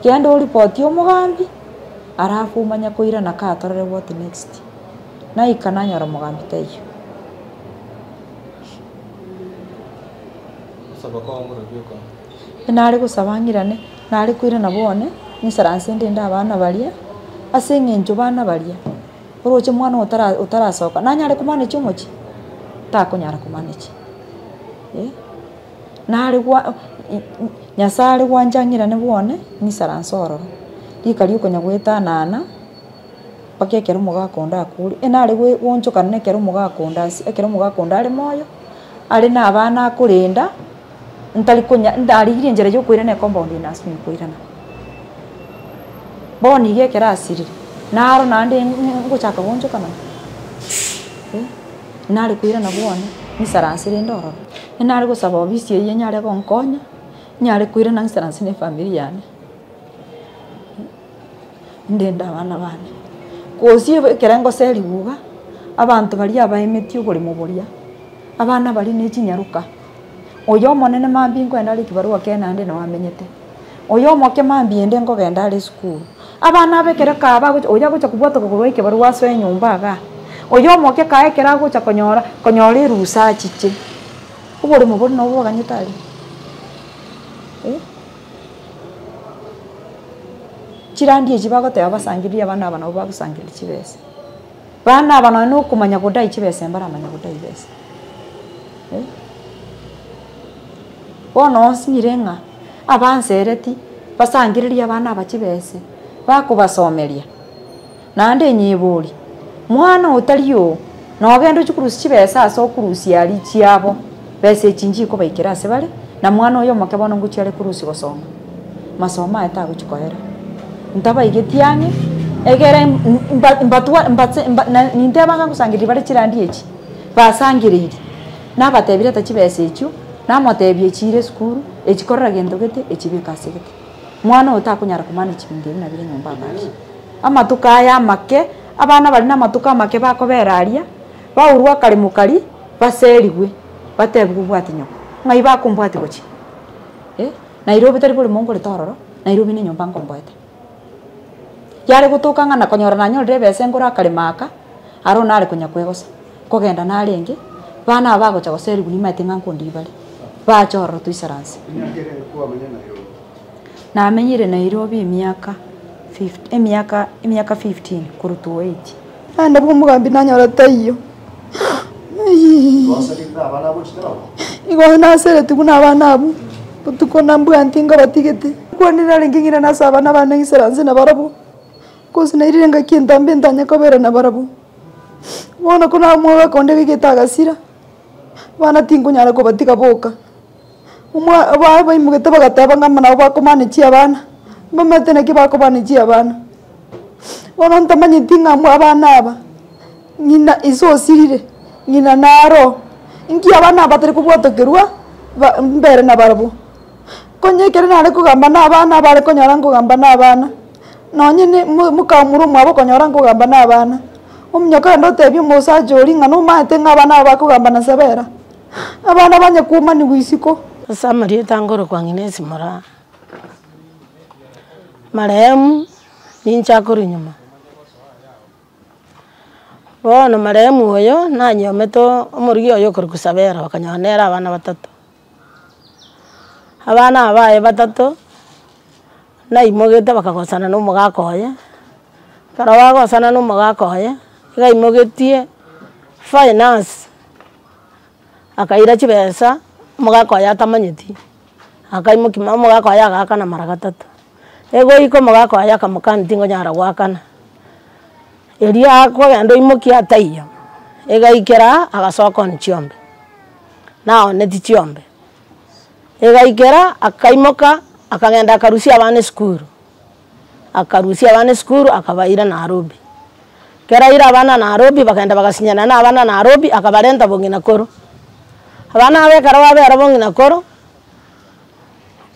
genda oripoti omogambi, alafu omanye koirana kaa torore what next. Naika nanyora omogambi taiyo. Nare gosaba ng'irane, nare koirana bwone, ngisaranse ndende abana baria, Ase eng'encho bana baria, oroche mwana otara otarasoka, nanyare komanage omochie? Takonyara komanage eh, nare gwa Nyasaye are gwancha ng'irane bwone, ng'isaranse ororo, rika ria okonya goetanana. Mpaka ekero omogaka onde akure, e nare goe goonchokana na ekero omogaka onde ase ekero omogaka onde are moyo, are na abana akorenda, ntari konya ndarigirie enchera ya okoirana ecompound eye nasinywa koirana. Bono iga ekero asirire, naro naende ngochaka goonchokana eh, nare koirana bwone, nisaranse rende ororo. Nare gosaba obisi eywo enyare gonkonya, nyare koirana nsaranse na efamiri yane. Ndende abana bane. Gose ekero ngoserigwa iga, abanto baria abaemetie oboremo boria, abana baria ne chinyaroka, oyo omonene mambia nkoenda are ekibarua kiaye naende noo amenyete, oyo omoke mambia ende nkogenda are esukuru, abana aba ekero kaa bagocha oyo agocha kobwata korwa ekebarua asoe nyomba igaa, oyo omoke kaye ekero agocha konyora konyora erusa achiche, oboremo boria nabo boganyete aria eh. Chirandi echi bagoteba basangererie abana aba nabo bagosangereria chibesa. Bana aba nonye na okomanya godai chibesa mbaramanya godai besa eh. Bono osinyire ng'a abansereti basangererie abana aba chibesa, bakobasomeria, naende nyebori, mwana otari oo, nogende ochie korusia chibesa ase okorusia aria chiabo, besa echi nchikobaikera ase bare, na mwana oyo omoke bono ngochia are korusia gosoma, masomo aye tagochia koera. Ntabaigeti ang'e, egere mba mbatwa mbatse mba na ninteba ng'a ngosangereria bare chirandi echi, basangereirie, nabatebia reta chibesa echio, namotebia echi ire esukuru, echi korora gento gete, echi beka ase gete. Mwana oyo takonyara komanage ebinto ebi nabire nyomba gaki. Amatuko aya amake, abana baria namatuko amake bakobera aria, baurwe akaremo karia, baserigwe, batebiwe obwati nyoko. Ng'ai bakombwati gochia? Eh, Nairobi tari boremo ngorete ororo, Nairobi na enyomba nkomboete. Yare gotoka ng'a nakonyora nanyorire ebesa ngore akaremo aka, aro nare konya kwegosa, nkogenda narenge, bana aba bagocha goserigwa nimaete ng'a nkondigia bare, bache ororo toisaranse. Namenyire Nairobi emiaka fif- emiaka emiaka fifteen korwa 2008. Naende abwo omogambi nanyora taiyo. Igo naseretigwe buna abana abwo, botuko nambwanti nkabatigete. Kwane narenge ng'ina nase abana bane ngisaranse nabarabwo, gose nairire engaki entambe ntanye kobera nabarabwo. Bono ko namwegeka onde gigete agasira, abana tinkonyara kobatiga boka. Omwa ba baimogete bagateba ng'a nabo bakomanage abana, mbamaete naki bakomanage abana. Bono ntamanyeti ng'a mwa abana aba, ng'ina ise osirire, ng'ina naro, inki abana aba batari kobwatokerwa ba mbere nabarabwo. Konya ekero nare kogamba na abana bare konyora nkogamba na abana, nonye ne mo mokamura omwabo okonyora nkogamba na abana, omonyoka ogende otebie omosacha oria ng'a nomaete ng'a abana aba bakogamba na sebera. Abana banyakuomanigwa isiko. Ase amarieta nkorokwa ng'ina esimora, marehemu ninche akorwa nyuma. Bono marehemu oyo nanyomete omorugi oye okorokwa Sabera bakanyora nere abana batato. Abana aba baye batato, naimogete bakagosana na omogaka oye, ekero bagosana na omogaka oye, iga aimogetie finance. Akaira chibesa, omogaka oye atamanyeti, akaimokia ma omogaka oye agaakana mara gatato. Egoika omogaka oye akamokania tingonyara goakana, erio akogenda oimokia ataiyo, egaikera aa agasoka one chiombe, naoneti chiombe, egaikera akaimoka akagenda akarusia abana esukuru. Akarusia abana esukuru akabaira Nairobi. Ekero aire abana Nairobi bakagenda bagasinyana na abana Nairobi akabarenta bong'ina koro. Abana aba ekero babera bong'ina koro,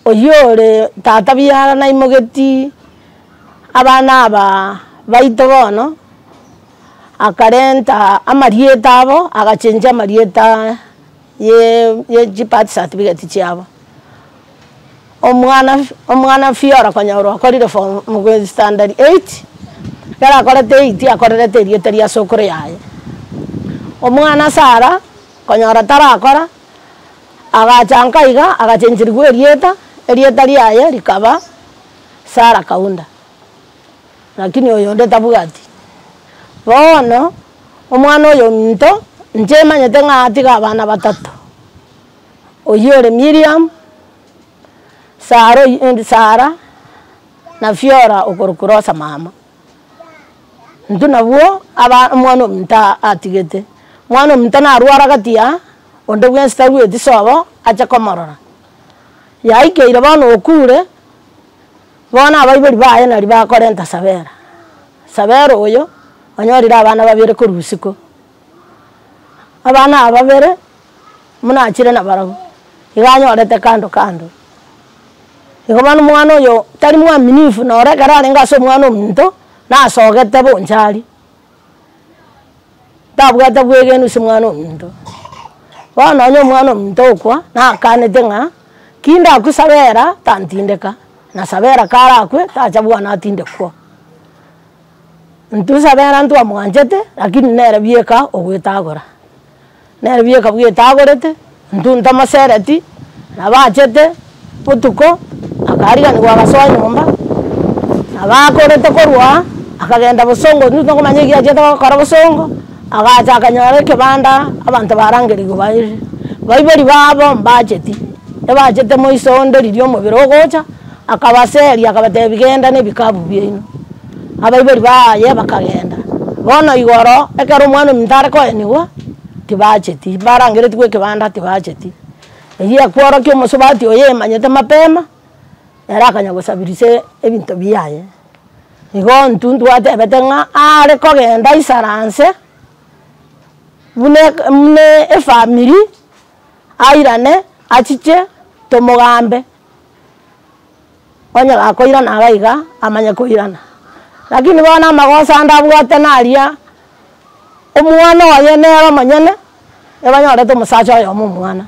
oyio ore tata biara naimogetie abana aba baito bono, akarenta amarieta abo agachenjia amarieta ye ye chibirth certificate chiabo. Omwana omwana Fiora konyora okorire form standard eight, ekero akorete eight akorerete erieta ria sokoro yaye. Omwana Sarah konyora tarakora, agacha nka iga agachencherigwa erieta, erieta riaye rikaba Sarah Kaunda. Lakini oyonde tabwati. Bono, omwana oyo ominto, inche manyete ng'a atiga abana batato, oyio ore Miriam, Sara oyio Sara, na Fiora okorokwa Rosa mama. Intwe nabwo aba omwana ominto atigete. Omwana ominto narwara gati ya onde bwensi tarweti sobo ache komorora. Yaikeire bono okure, bono abaibori baye naria bakorenta Sabera. Sabera oyo, onyorire abana babere korwa isiko. Abana aba babere, buna achire nabarabwo, iga anyorete kando kando. Igo bono omwana oyo tari mwaminifu nore ekero arenge ase omwana ominto, nasogete bonchari, tabwate bwegenu ase omwana ominto. Bono nonye omwana ominto okwa, nakanete ng'a ki ndakwe sabera tantindeka, na sabera karakwe tacha bwana atindekwa. Intwe sabera ntwamwanchete, lakini nere bieka ogwetagora. Nere bieka bwetagorete, intwe ntomosereti, nabo achete botuko, akariganiwa agasoa nyomba, nabo akorete korwa aa, akagenda bosongo intwe tokomanya eki achete gokora bosongo, agacha akanyora ekebanda abanto barangerigwe bairire. Baibori babo mbacheti, ebachete moiso onde riria omobere ogocha, akabaseria akabatebia genda na ebikabu biaino. Abaibori baye bakagenda. Bono igoro, ekero omwana ominto are koenigwa, tibacheti, barangeretigwe ekebanda tibacheti. Eyio ekworokia omosubati oyo emanyete mapema, ere akanya gosabirisa ebinto biaye. Igo intwe ntwatebete ng'a are kogenda aisaranse, buna buna efamiri, airane achiche tomogambe. Onye gakoirana iga iga, amanye koirana. Lakini bono amagoso ande abwate naria, omwana oye nere omonyene, ebanyorete omosacha oyomo omwana.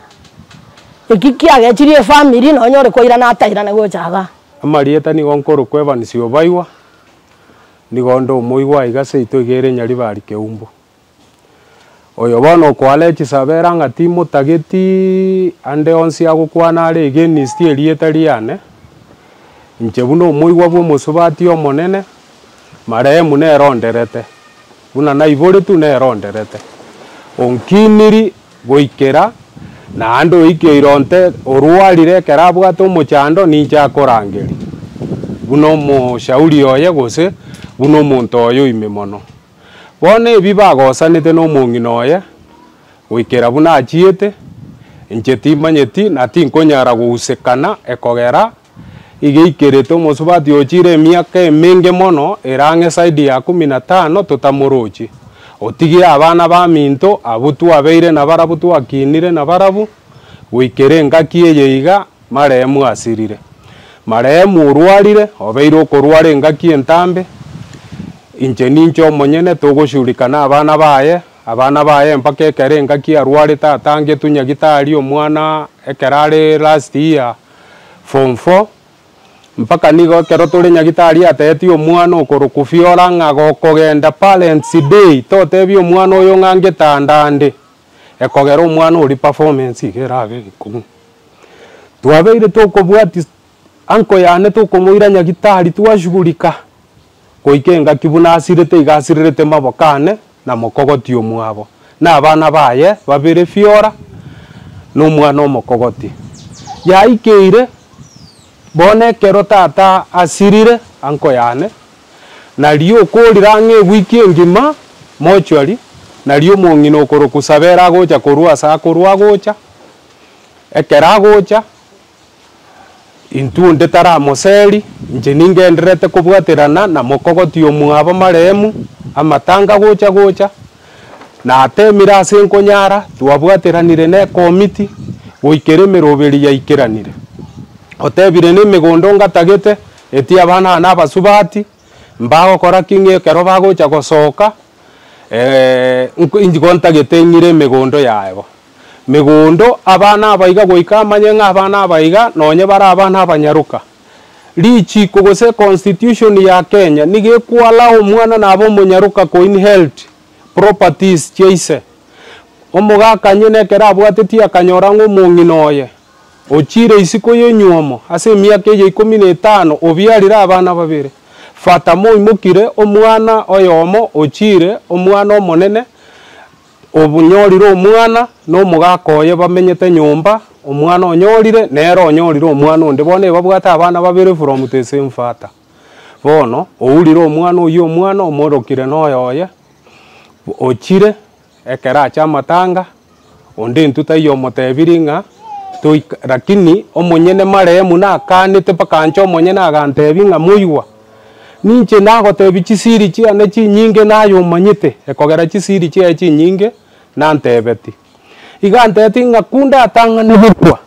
Eki kiagechirie efamiri nonye ore koirana atairane gocha igaa. Amarieta nigo nkorokwa Evans Obaigwa, nigo nde omoigwa aiga seito iga ere Nyaribari Keumbu. Oyo bono okoala echisabera ng'a timotagetiiii ande onsi agokwana are against erieta riane, inche buna omoigwa bwa omosubati omonene, marehemu nere onderete, buna naiboretwe nere onderete, onkiniri goikera naende oikeire onte orwarire ekero abwate omochando ninche akorangeria, buna omoshauri oye gose buna omonto oye oime mono. Bono ebi bagosanete nomong'ina oye, goikera buna achiete, inche timanyeti na tinkonyara gousekana ekogera iga eikerete omosubati ochire emiaka emenge mono ere ang'e zaidi ya kumi na tano totamorochi. Otigire abana baminto abwo twabeire nabarabwo twakinire nabarabwo, goikera engaki eye iga marehemu asirire. Marehemu orwarire, obeire okorwara engaki entambe, inche ninche omonyene togoshurika na abana baye, abana baye mpaka ekero engaki arwarete atangetwe nyagitari omwana ekero are last year form four, mpaka nigo ekero tore nyagitari atebetie omwana okorokwa Fiora ng'a gokogenda parents day totebie omwana oyo ng'a ngetanda ande, ekogera omwana oria performance iga erabe enkong'u. Twabeire tokobwatia uncle yane tokomoira nyagitari twashughulika, goika engaki buna asirete iga asirerete maboko ane na mokogoti omwabo, na abana baye babere Fiora, na omwana omokogoti. Yaikeire bono ekero tata asirire uncle yane, nario okorire ang'e ewiki engima mortuary, nario omong'ina okorokwa Sabera agocha korwa ase akorwa agocha. Ekero agocha, intwe onde taramoseri, inche ningendererete kobwaterana na mokogoti omwabo marehemu, amatanga gocha gocha, natemire ase nkonyara, twabwateranire na ekomiti, goikera emeroberi yaikeranire. Otebire na emegondo ngatagete, eti abana aba na abasubati, mbagokora ki ng'a ekero bagocha gosoka, nko ntagete ng'ire emegondo yaye bo. Megondo, abana aba iga goika amanye ng'a abana aba iga nonye bare abana abanyaroka. Richiko gose econstitution ya Kenya nigo ekoallow omwana nabe omonyaroka ko inherit properties chia ise. Omogaka nyene ekero abwatetie akanyora ng'a omong'ina oye ochire isiko y'enywomo ase emiaka eye ikomi na etano obiarire abana babere. Father moimokire omwana oyomo ochire, omwana omonene, obonyorire omwana, na omogaka oye bamenyete nyomba, omwana onyorire, nere onyorire omwana onde. Bono ebabwate abana babere from the same father. Bono, ourire omwana oywo omwana omorokire na oyoye, ochire, ekero acha amatanga, onde intwe taiyo omotebirie ng'a toika lakini omonyene marehemu nakanete mpaka inche omonyene agantebia ng'a moigwa, ninche nagotebia chisiri chiane chinyinge naye omanyete, ekogera chisiri chiaye chinyinge nantebeti. Iga antebetie ng'a kundatang'ane gokwa,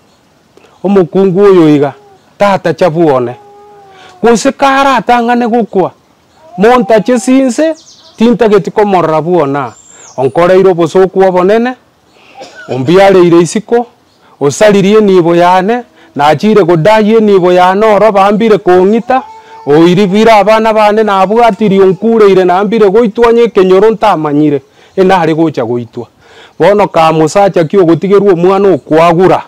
omokungu oyo iga, tatacha bwone, gose karatang'ane gokwa, montache sinse, tintageti komorora bwone aa, onkoreire obosoku obonene, ombiareire isiko, osaririe enibo yane, nachire godai enibo yane oro bambire kong'ita, oiribire abana bane nabwatirie onkureire nambire goitwa onye ekenyoro ntamanyire, enare gocha goitwa. Bono kamosacha ki ogotigerwa omwana okwagura,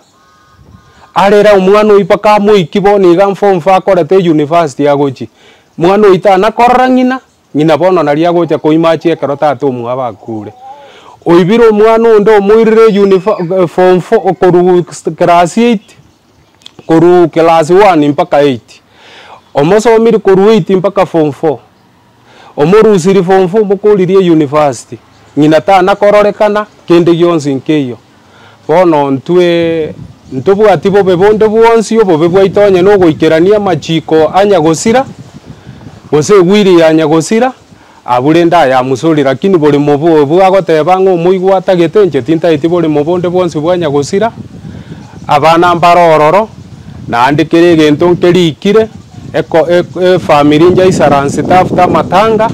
arere omwana oyio mpaka amoikie bono iga form four akorete euniversity agochia, mwana oyio tana korora ng'ina, ng'ina bono naria agocha koimachi ekero tata omwabo akure. Oibire omwana onde omoirire eunifa form four korwa class eight, korwa class one mpaka eight, omosomiri korwa eight mpaka form four. Omorusiri form four omokoririe euniversity, ng'ina tana kororekana, kende gionsi nkeiyo. Bono ntwe ntobwati bobe bonde bwonsi, obobe bwaito onye na ogoikerania amachiko a nyagosira, gose ewiri ya nyagosira, abwo rende aya amusori lakini borimo bo bwagoteba ng'a omoigwa atagete inche tintageti borimo bonde bwonsi bwa nyagosira, abana mbare ororo, naende kera egento nkerikire, eko efamiri njaisaransete after amatanga,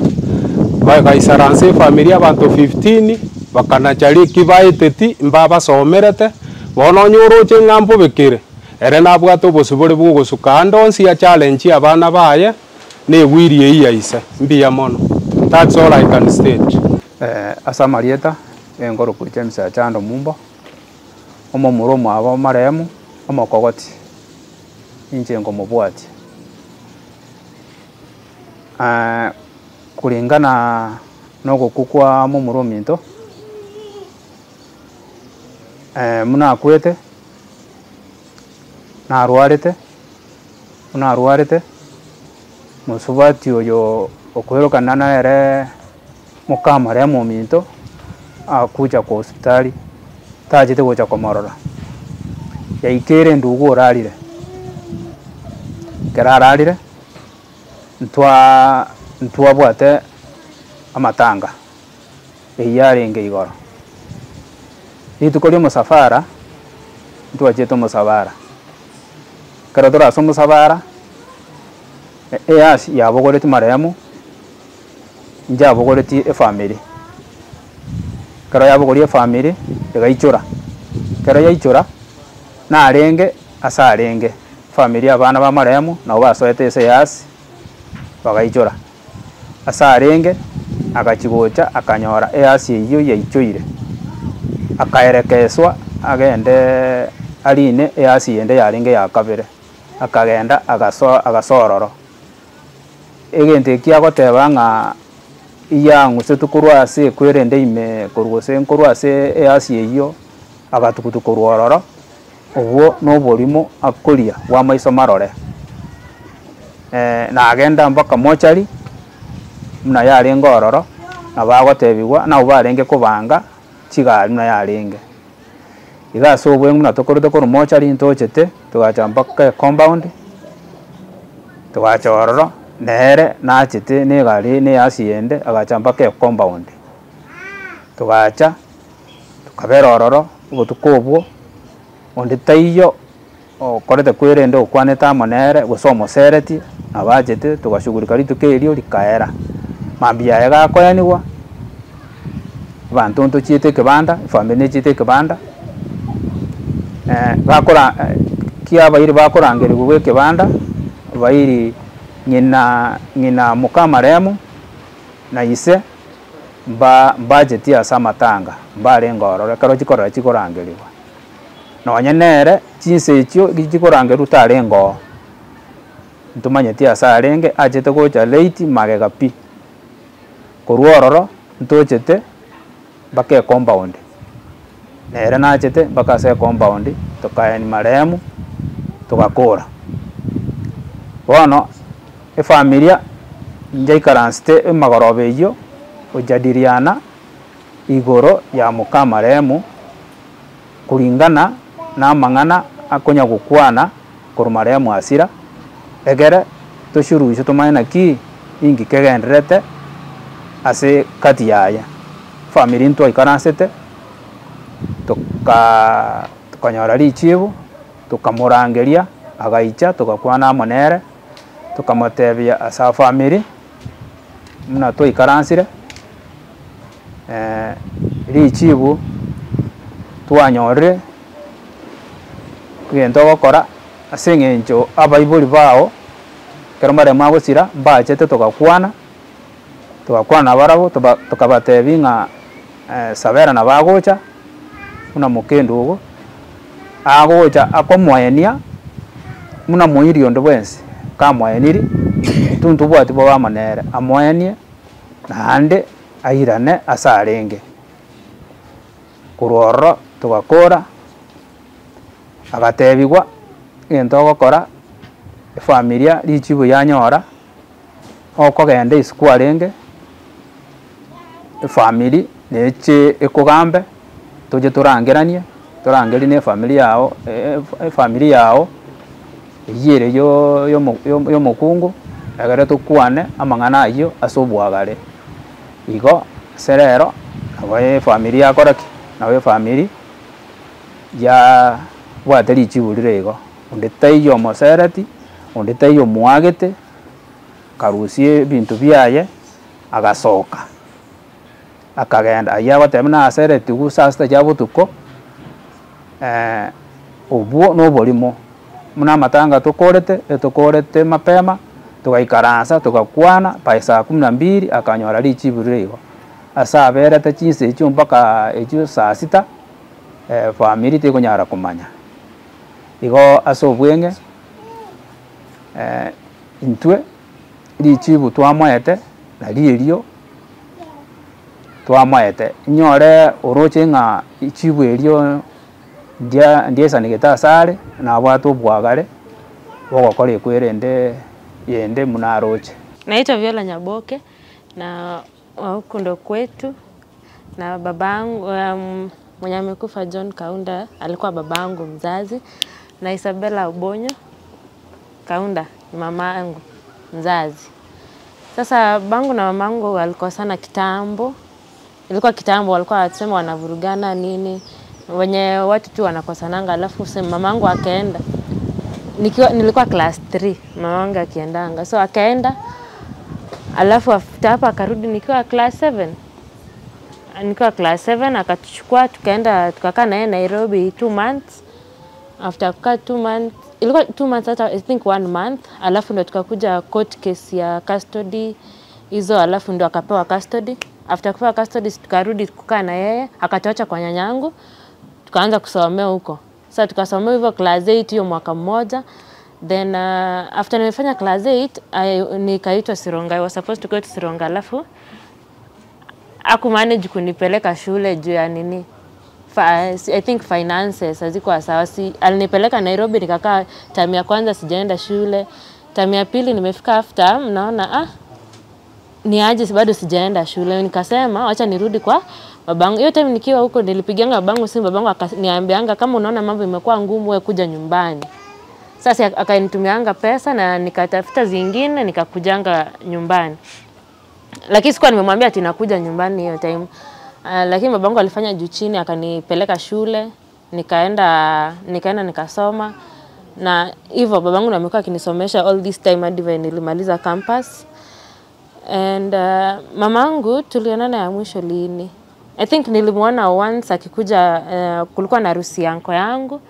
bagaisaransa efamiri abanto fifteen, bakanacha riki baeteti, mbabasomerete, bono onye oroche ng'a mbobekere, ere nabwate obosibore bwa ogosuka ande onsi achallenge abana baye, na ewiri eyio ya ise. Mbuya mono. That's all I can state. Ase amarieta, enkorokwa James Achando Mumbo, omomura omwabo marehemu, omokogoti, inche nkomobwatia. Kulingana na ogokwa kwa momura ominto, buna akwete, narwarete, buna arwarete, mosubati oyo okwerokana nere moka marehemu ominto, akucha kwa hospitali, tachete gocha komorora, yaikeire endugu orarire, ekero ararire, ntwa ntwabwate amatanga, eyio yarenge igoro. Rituko ria omosafara, ntwachiete omosabara, ekero tore ase omosabara, easi yabogoretie marehemu, njabogoretie efamiri, ekero yabogoria efamiri, egaichora, ekero yaichora, narenge ase arenge, efamiri abana ba marehemu nabo basoete ase easi, bagaichora. Ase arenge, agachia gocha akanyora easi eyio yaichoire, akaerekeswa agendeeee arine easi ende yarenge ya kabere, akagenda agasoa agasoa ororo. Egento ekio agoteba ng'a iyang'usetwe korwa ase ekwerende ime korwa gose nkorwa ase easi eyio, agatugutu korwa ororo, obwo na oborimo akoria bwa amaiso marore. Nagenda mpaka mochari, buna yarenge ororo, nabo agotebiwa, nabo barenge kobanga chigari buna yarenge. Iga ase obweng'u buna tokorete korwa mochari ntochete, togacha mpaka ecompound, togacha ororo, nere nachete na egari na easi ende agacha mpaka ecompound. Togacha, tokabera ororo, obotuko obwo, onde taiyo okorete kwerenda okwanete amo nere, gose omoseretie, nabo achete togashughulika rituko erio rikaera. Mambia yaye gakoeniwa, abanto ntochiete ekebanda, efamiri nechiete ekebanda, bakora ki abairi bakorangerigwa bwa ekebanda, abairi ng'ina ng'ina moka amarehemu, na ise, mba mbacheti ase amatanga, mbarenge ororo ekero chikorora chikorangerigwa. Nonye nere, chinsa echio chikorangerwa tarenge oo. Ntomanyeti ase arenge, achete gocha late magega pi. Korwa ororo, ntochete mpaka ecompound, nere nachete mpaka ase ecompound, tokaeni marehemu, togakora. Bono, efamilia njaikaransete emagoroba eywo, gojadiliana igoro ya moka marehemu, kulingana na amang'ana akonya gokwana korwa marehemu asira, egere toshuruhishe tomanye naki, ninki kegendererete ase kati yaye. Efamiri ntwaikaransete, tokaaa tokanyora richibu, tokamorangeria, agaicha togakwana amo nere, tokamotebia ase afamiri, muna twaikaransire richibu twanyorire, egento ogokora ase eng'encho abaibori bago, ekero maremo agosira mbachete togakwana, togakwana nabarabwo toba tokabatebia ng'a sabera nabo agocha, buna mokendo ogo, agocha akomoenia buna moiri onde bwensi, kamoeniri, intwe ntobwati bobe amo nere, amoenie naende airane ase arenge. Korwa ororo togakora, agatebiwa, egento ogokora, efamilia richibu yanyora, okogenda isiko arenge, efamiri neche ekogambe, toche torangeranie, torangerie na efamiri yago efamiri yago, eywo ere yooo yomo ya omokungu, egere tokwane amang'ana aywo ase obwagare. Igo ase rero, nabo efamiri yakora ki, nabo efamiri yaaa bwate richibu rire igo, onde taiyo omosereti, onde taiyo omoagete, akarusia ebinto biaye, agasoka, akagenda. Aywo agoteba buna aseretiwu saa sita chia botuko, obwo na oborimo, buna amatanga tokorete, etokorete mapema, togaikaransa togakwana by saa kumi na mbili akanyora richibu rire igo. Ase aberete chinsa echio mpaka echio saa sita, famiri tekonyara komanya. Igo ase obweng'e, intwe richibu twamoete nari erio twamoete, inyore oroche ng'a richibu erio ndia ndiaisanegete ase are, nabwate obwagare, bogokora ekwerende yende buna aroche. Naitwa Viola Nyaboke na wa huku ndo kwetu na babangu mwenye amekufa John Kaunda alikuwa babangu mzazi na Isabella Obonyo Kaunda ni mamangu mzazi. Sasa babangu na mamangu walikosana kitambo, ilikuwa kitambo walikuwa tuseme wanavurugana nini, wenye watu tu wanakosananga, alafu sema mamangu akaenda nikiwa nilikuwa class 3 mamangu akiendanga, so akaenda, alafu after hapo akarudi nikiwa class 7 nikiwa class 7 akatuchukua tukaenda tukakaa naye Nairobi 2 months. After kukaa 2 months, ilikuwa 2 months hata I think 1 month, alafu ndo tukakuja court case ya custody hizo, alafu ndo akapewa custody. After kupewa custody tukarudi kukaa na yeye, akatuacha kwa nyanyangu, tukaanza kusomea huko. Sasa tukasomea hivyo class 8 hiyo mwaka mmoja. Then after nimefanya class 8 nikaitwa Sironga. I was supposed to go to Sironga, alafu hakumanage kunipeleka shule juu ya nini I think finances hazikuwa sawa. Si, alinipeleka Nairobi nikakaa term ya kwanza sijaenda shule. Term ya pili nimefika after naona ni aje bado sijaenda shule. Nikasema wacha nirudi kwa babangu. Hiyo time nikiwa huko nilipigianga babangu simu, babangu akaniambianga kama unaona mambo imekuwa ngumu wewe kuja nyumbani. Sasa akanitumianga pesa na nikatafuta zingine nikakujanga nyumbani. Lakini sikuwa nimemwambia ati nakuja nyumbani hiyo time. Lakini babangu alifanya juu chini akanipeleka shule, nikaenda nikasoma. Na hivyo babangu ndo amekuwa akinisomesha all this time hadi venye nilimaliza campus. And mamangu tulionana ya mwisho lini? I think nilimuona once akikuja, kulikuwa na harusi ya uncle yangu,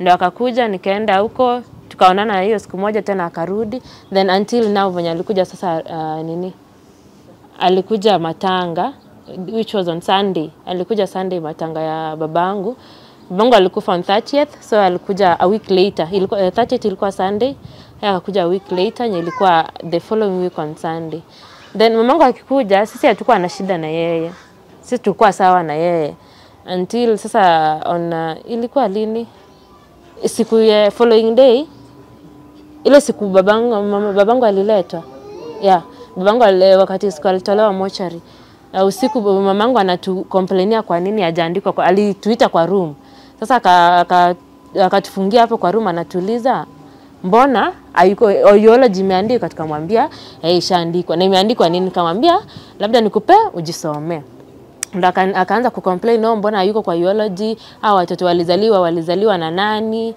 ndio akakuja nikaenda huko tukaonana hiyo siku moja tena akarudi. Then until now venye alikuja sasa nini? Alikuja matanga which was on Sunday. Alikuja Sunday matanga ya babangu. Babangu alikufa on 30th, so alikuja a week later. Ilikuwa 30th ilikuwa Sunday, yeye akakuja a week later, yenye ilikuwa the following week on Sunday. Then mamangu akikuja, sisi hatukuwa na shida na yeye, sisi tulikuwa sawa na yeye until sasa on ilikuwa lini, siku ya following day, ile siku babangu, mama, babangu aliletwa yeah, babangu ale, wakati siku alitolewa mochari usiku, mamangu anatukomplainia kwa nini hajaandikwa kwa, alituita kwa room sasa akatufungia hapo kwa room, anatuuliza mbona hayuko eulogy imeandikwa? Tukamwambia eh, ishaandikwa. Na imeandikwa nini? Nikamwambia labda nikupe ujisomee. Ndo akaanza kucomplain, no, mbona hayuko kwa eulogy? Hao watoto walizaliwa na nani?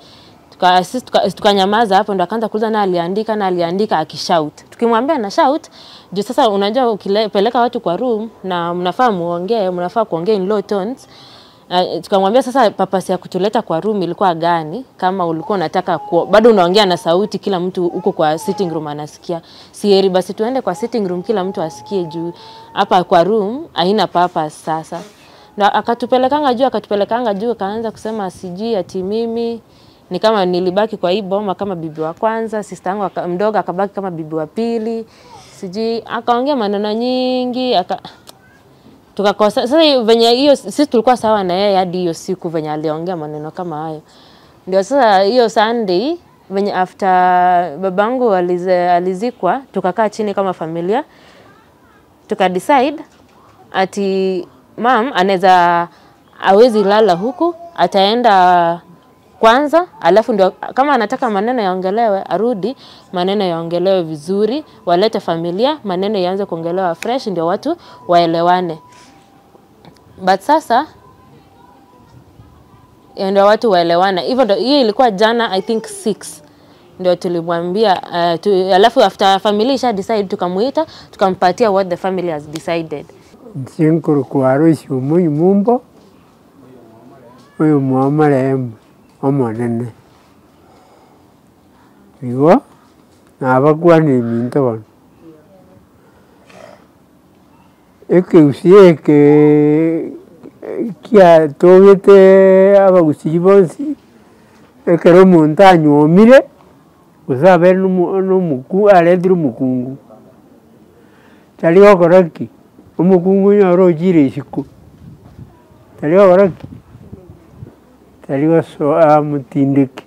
Sisi tukanyamaza hapo, ndo akaanza kuuliza na aliandika na aliandika akishout. Tukimwambia na shout, juu sasa unajua ukipeleka watu kwa room na mnafaa muongee, mnafaa kuongea in low tones. Tukamwambia sasa purpose ya kutuleta kwa room ilikuwa gani? Kama ulikuwa unataka bado unaongea na sauti, kila mtu huko kwa sitting room anasikia. Si heri basi tuende kwa sitting room kila mtu asikie, juu hapa kwa room haina purpose sasa. Na akatupelekanga juu, akaanza kusema sijui ati mimi ni kama nilibaki kwa hii boma kama bibi wa kwanza, sister yangu mdogo akabaki kama bibi wa pili, sijui akaongea maneno nyingi tukakosa. Sasa venye hiyo sisi tulikuwa sawa na yeye hadi hiyo siku venye aliongea maneno kama hayo. Ndio sasa hiyo Sunday venye after babangu alizikwa, tukakaa chini kama familia tukadecide ati mam anaweza hawezi lala huku, ataenda kwanza, alafu ndio kama anataka maneno yaongelewe arudi, maneno yaongelewe vizuri, walete familia, maneno yaanze kuongelewa fresh, ndio watu waelewane. But sasa ndio watu waelewane. Hivyo ndio hiyo ilikuwa jana I think 6 ndio tulimwambia alafu after family isha decide tukamuita tukampatia what the family has decided. Nsinkuru kwarusi omunyu mumbo oyo mwamarehemu omonene igo nabakwanire eminto bono ekeusi eke kiatogete abagusii bonsi ekero omonto anyuomire gose abere nomo nomoku aretire omokungu tari gokora ki, omokungu onyore ochire isiko tari gokora ki, tari gosoa amotindeke.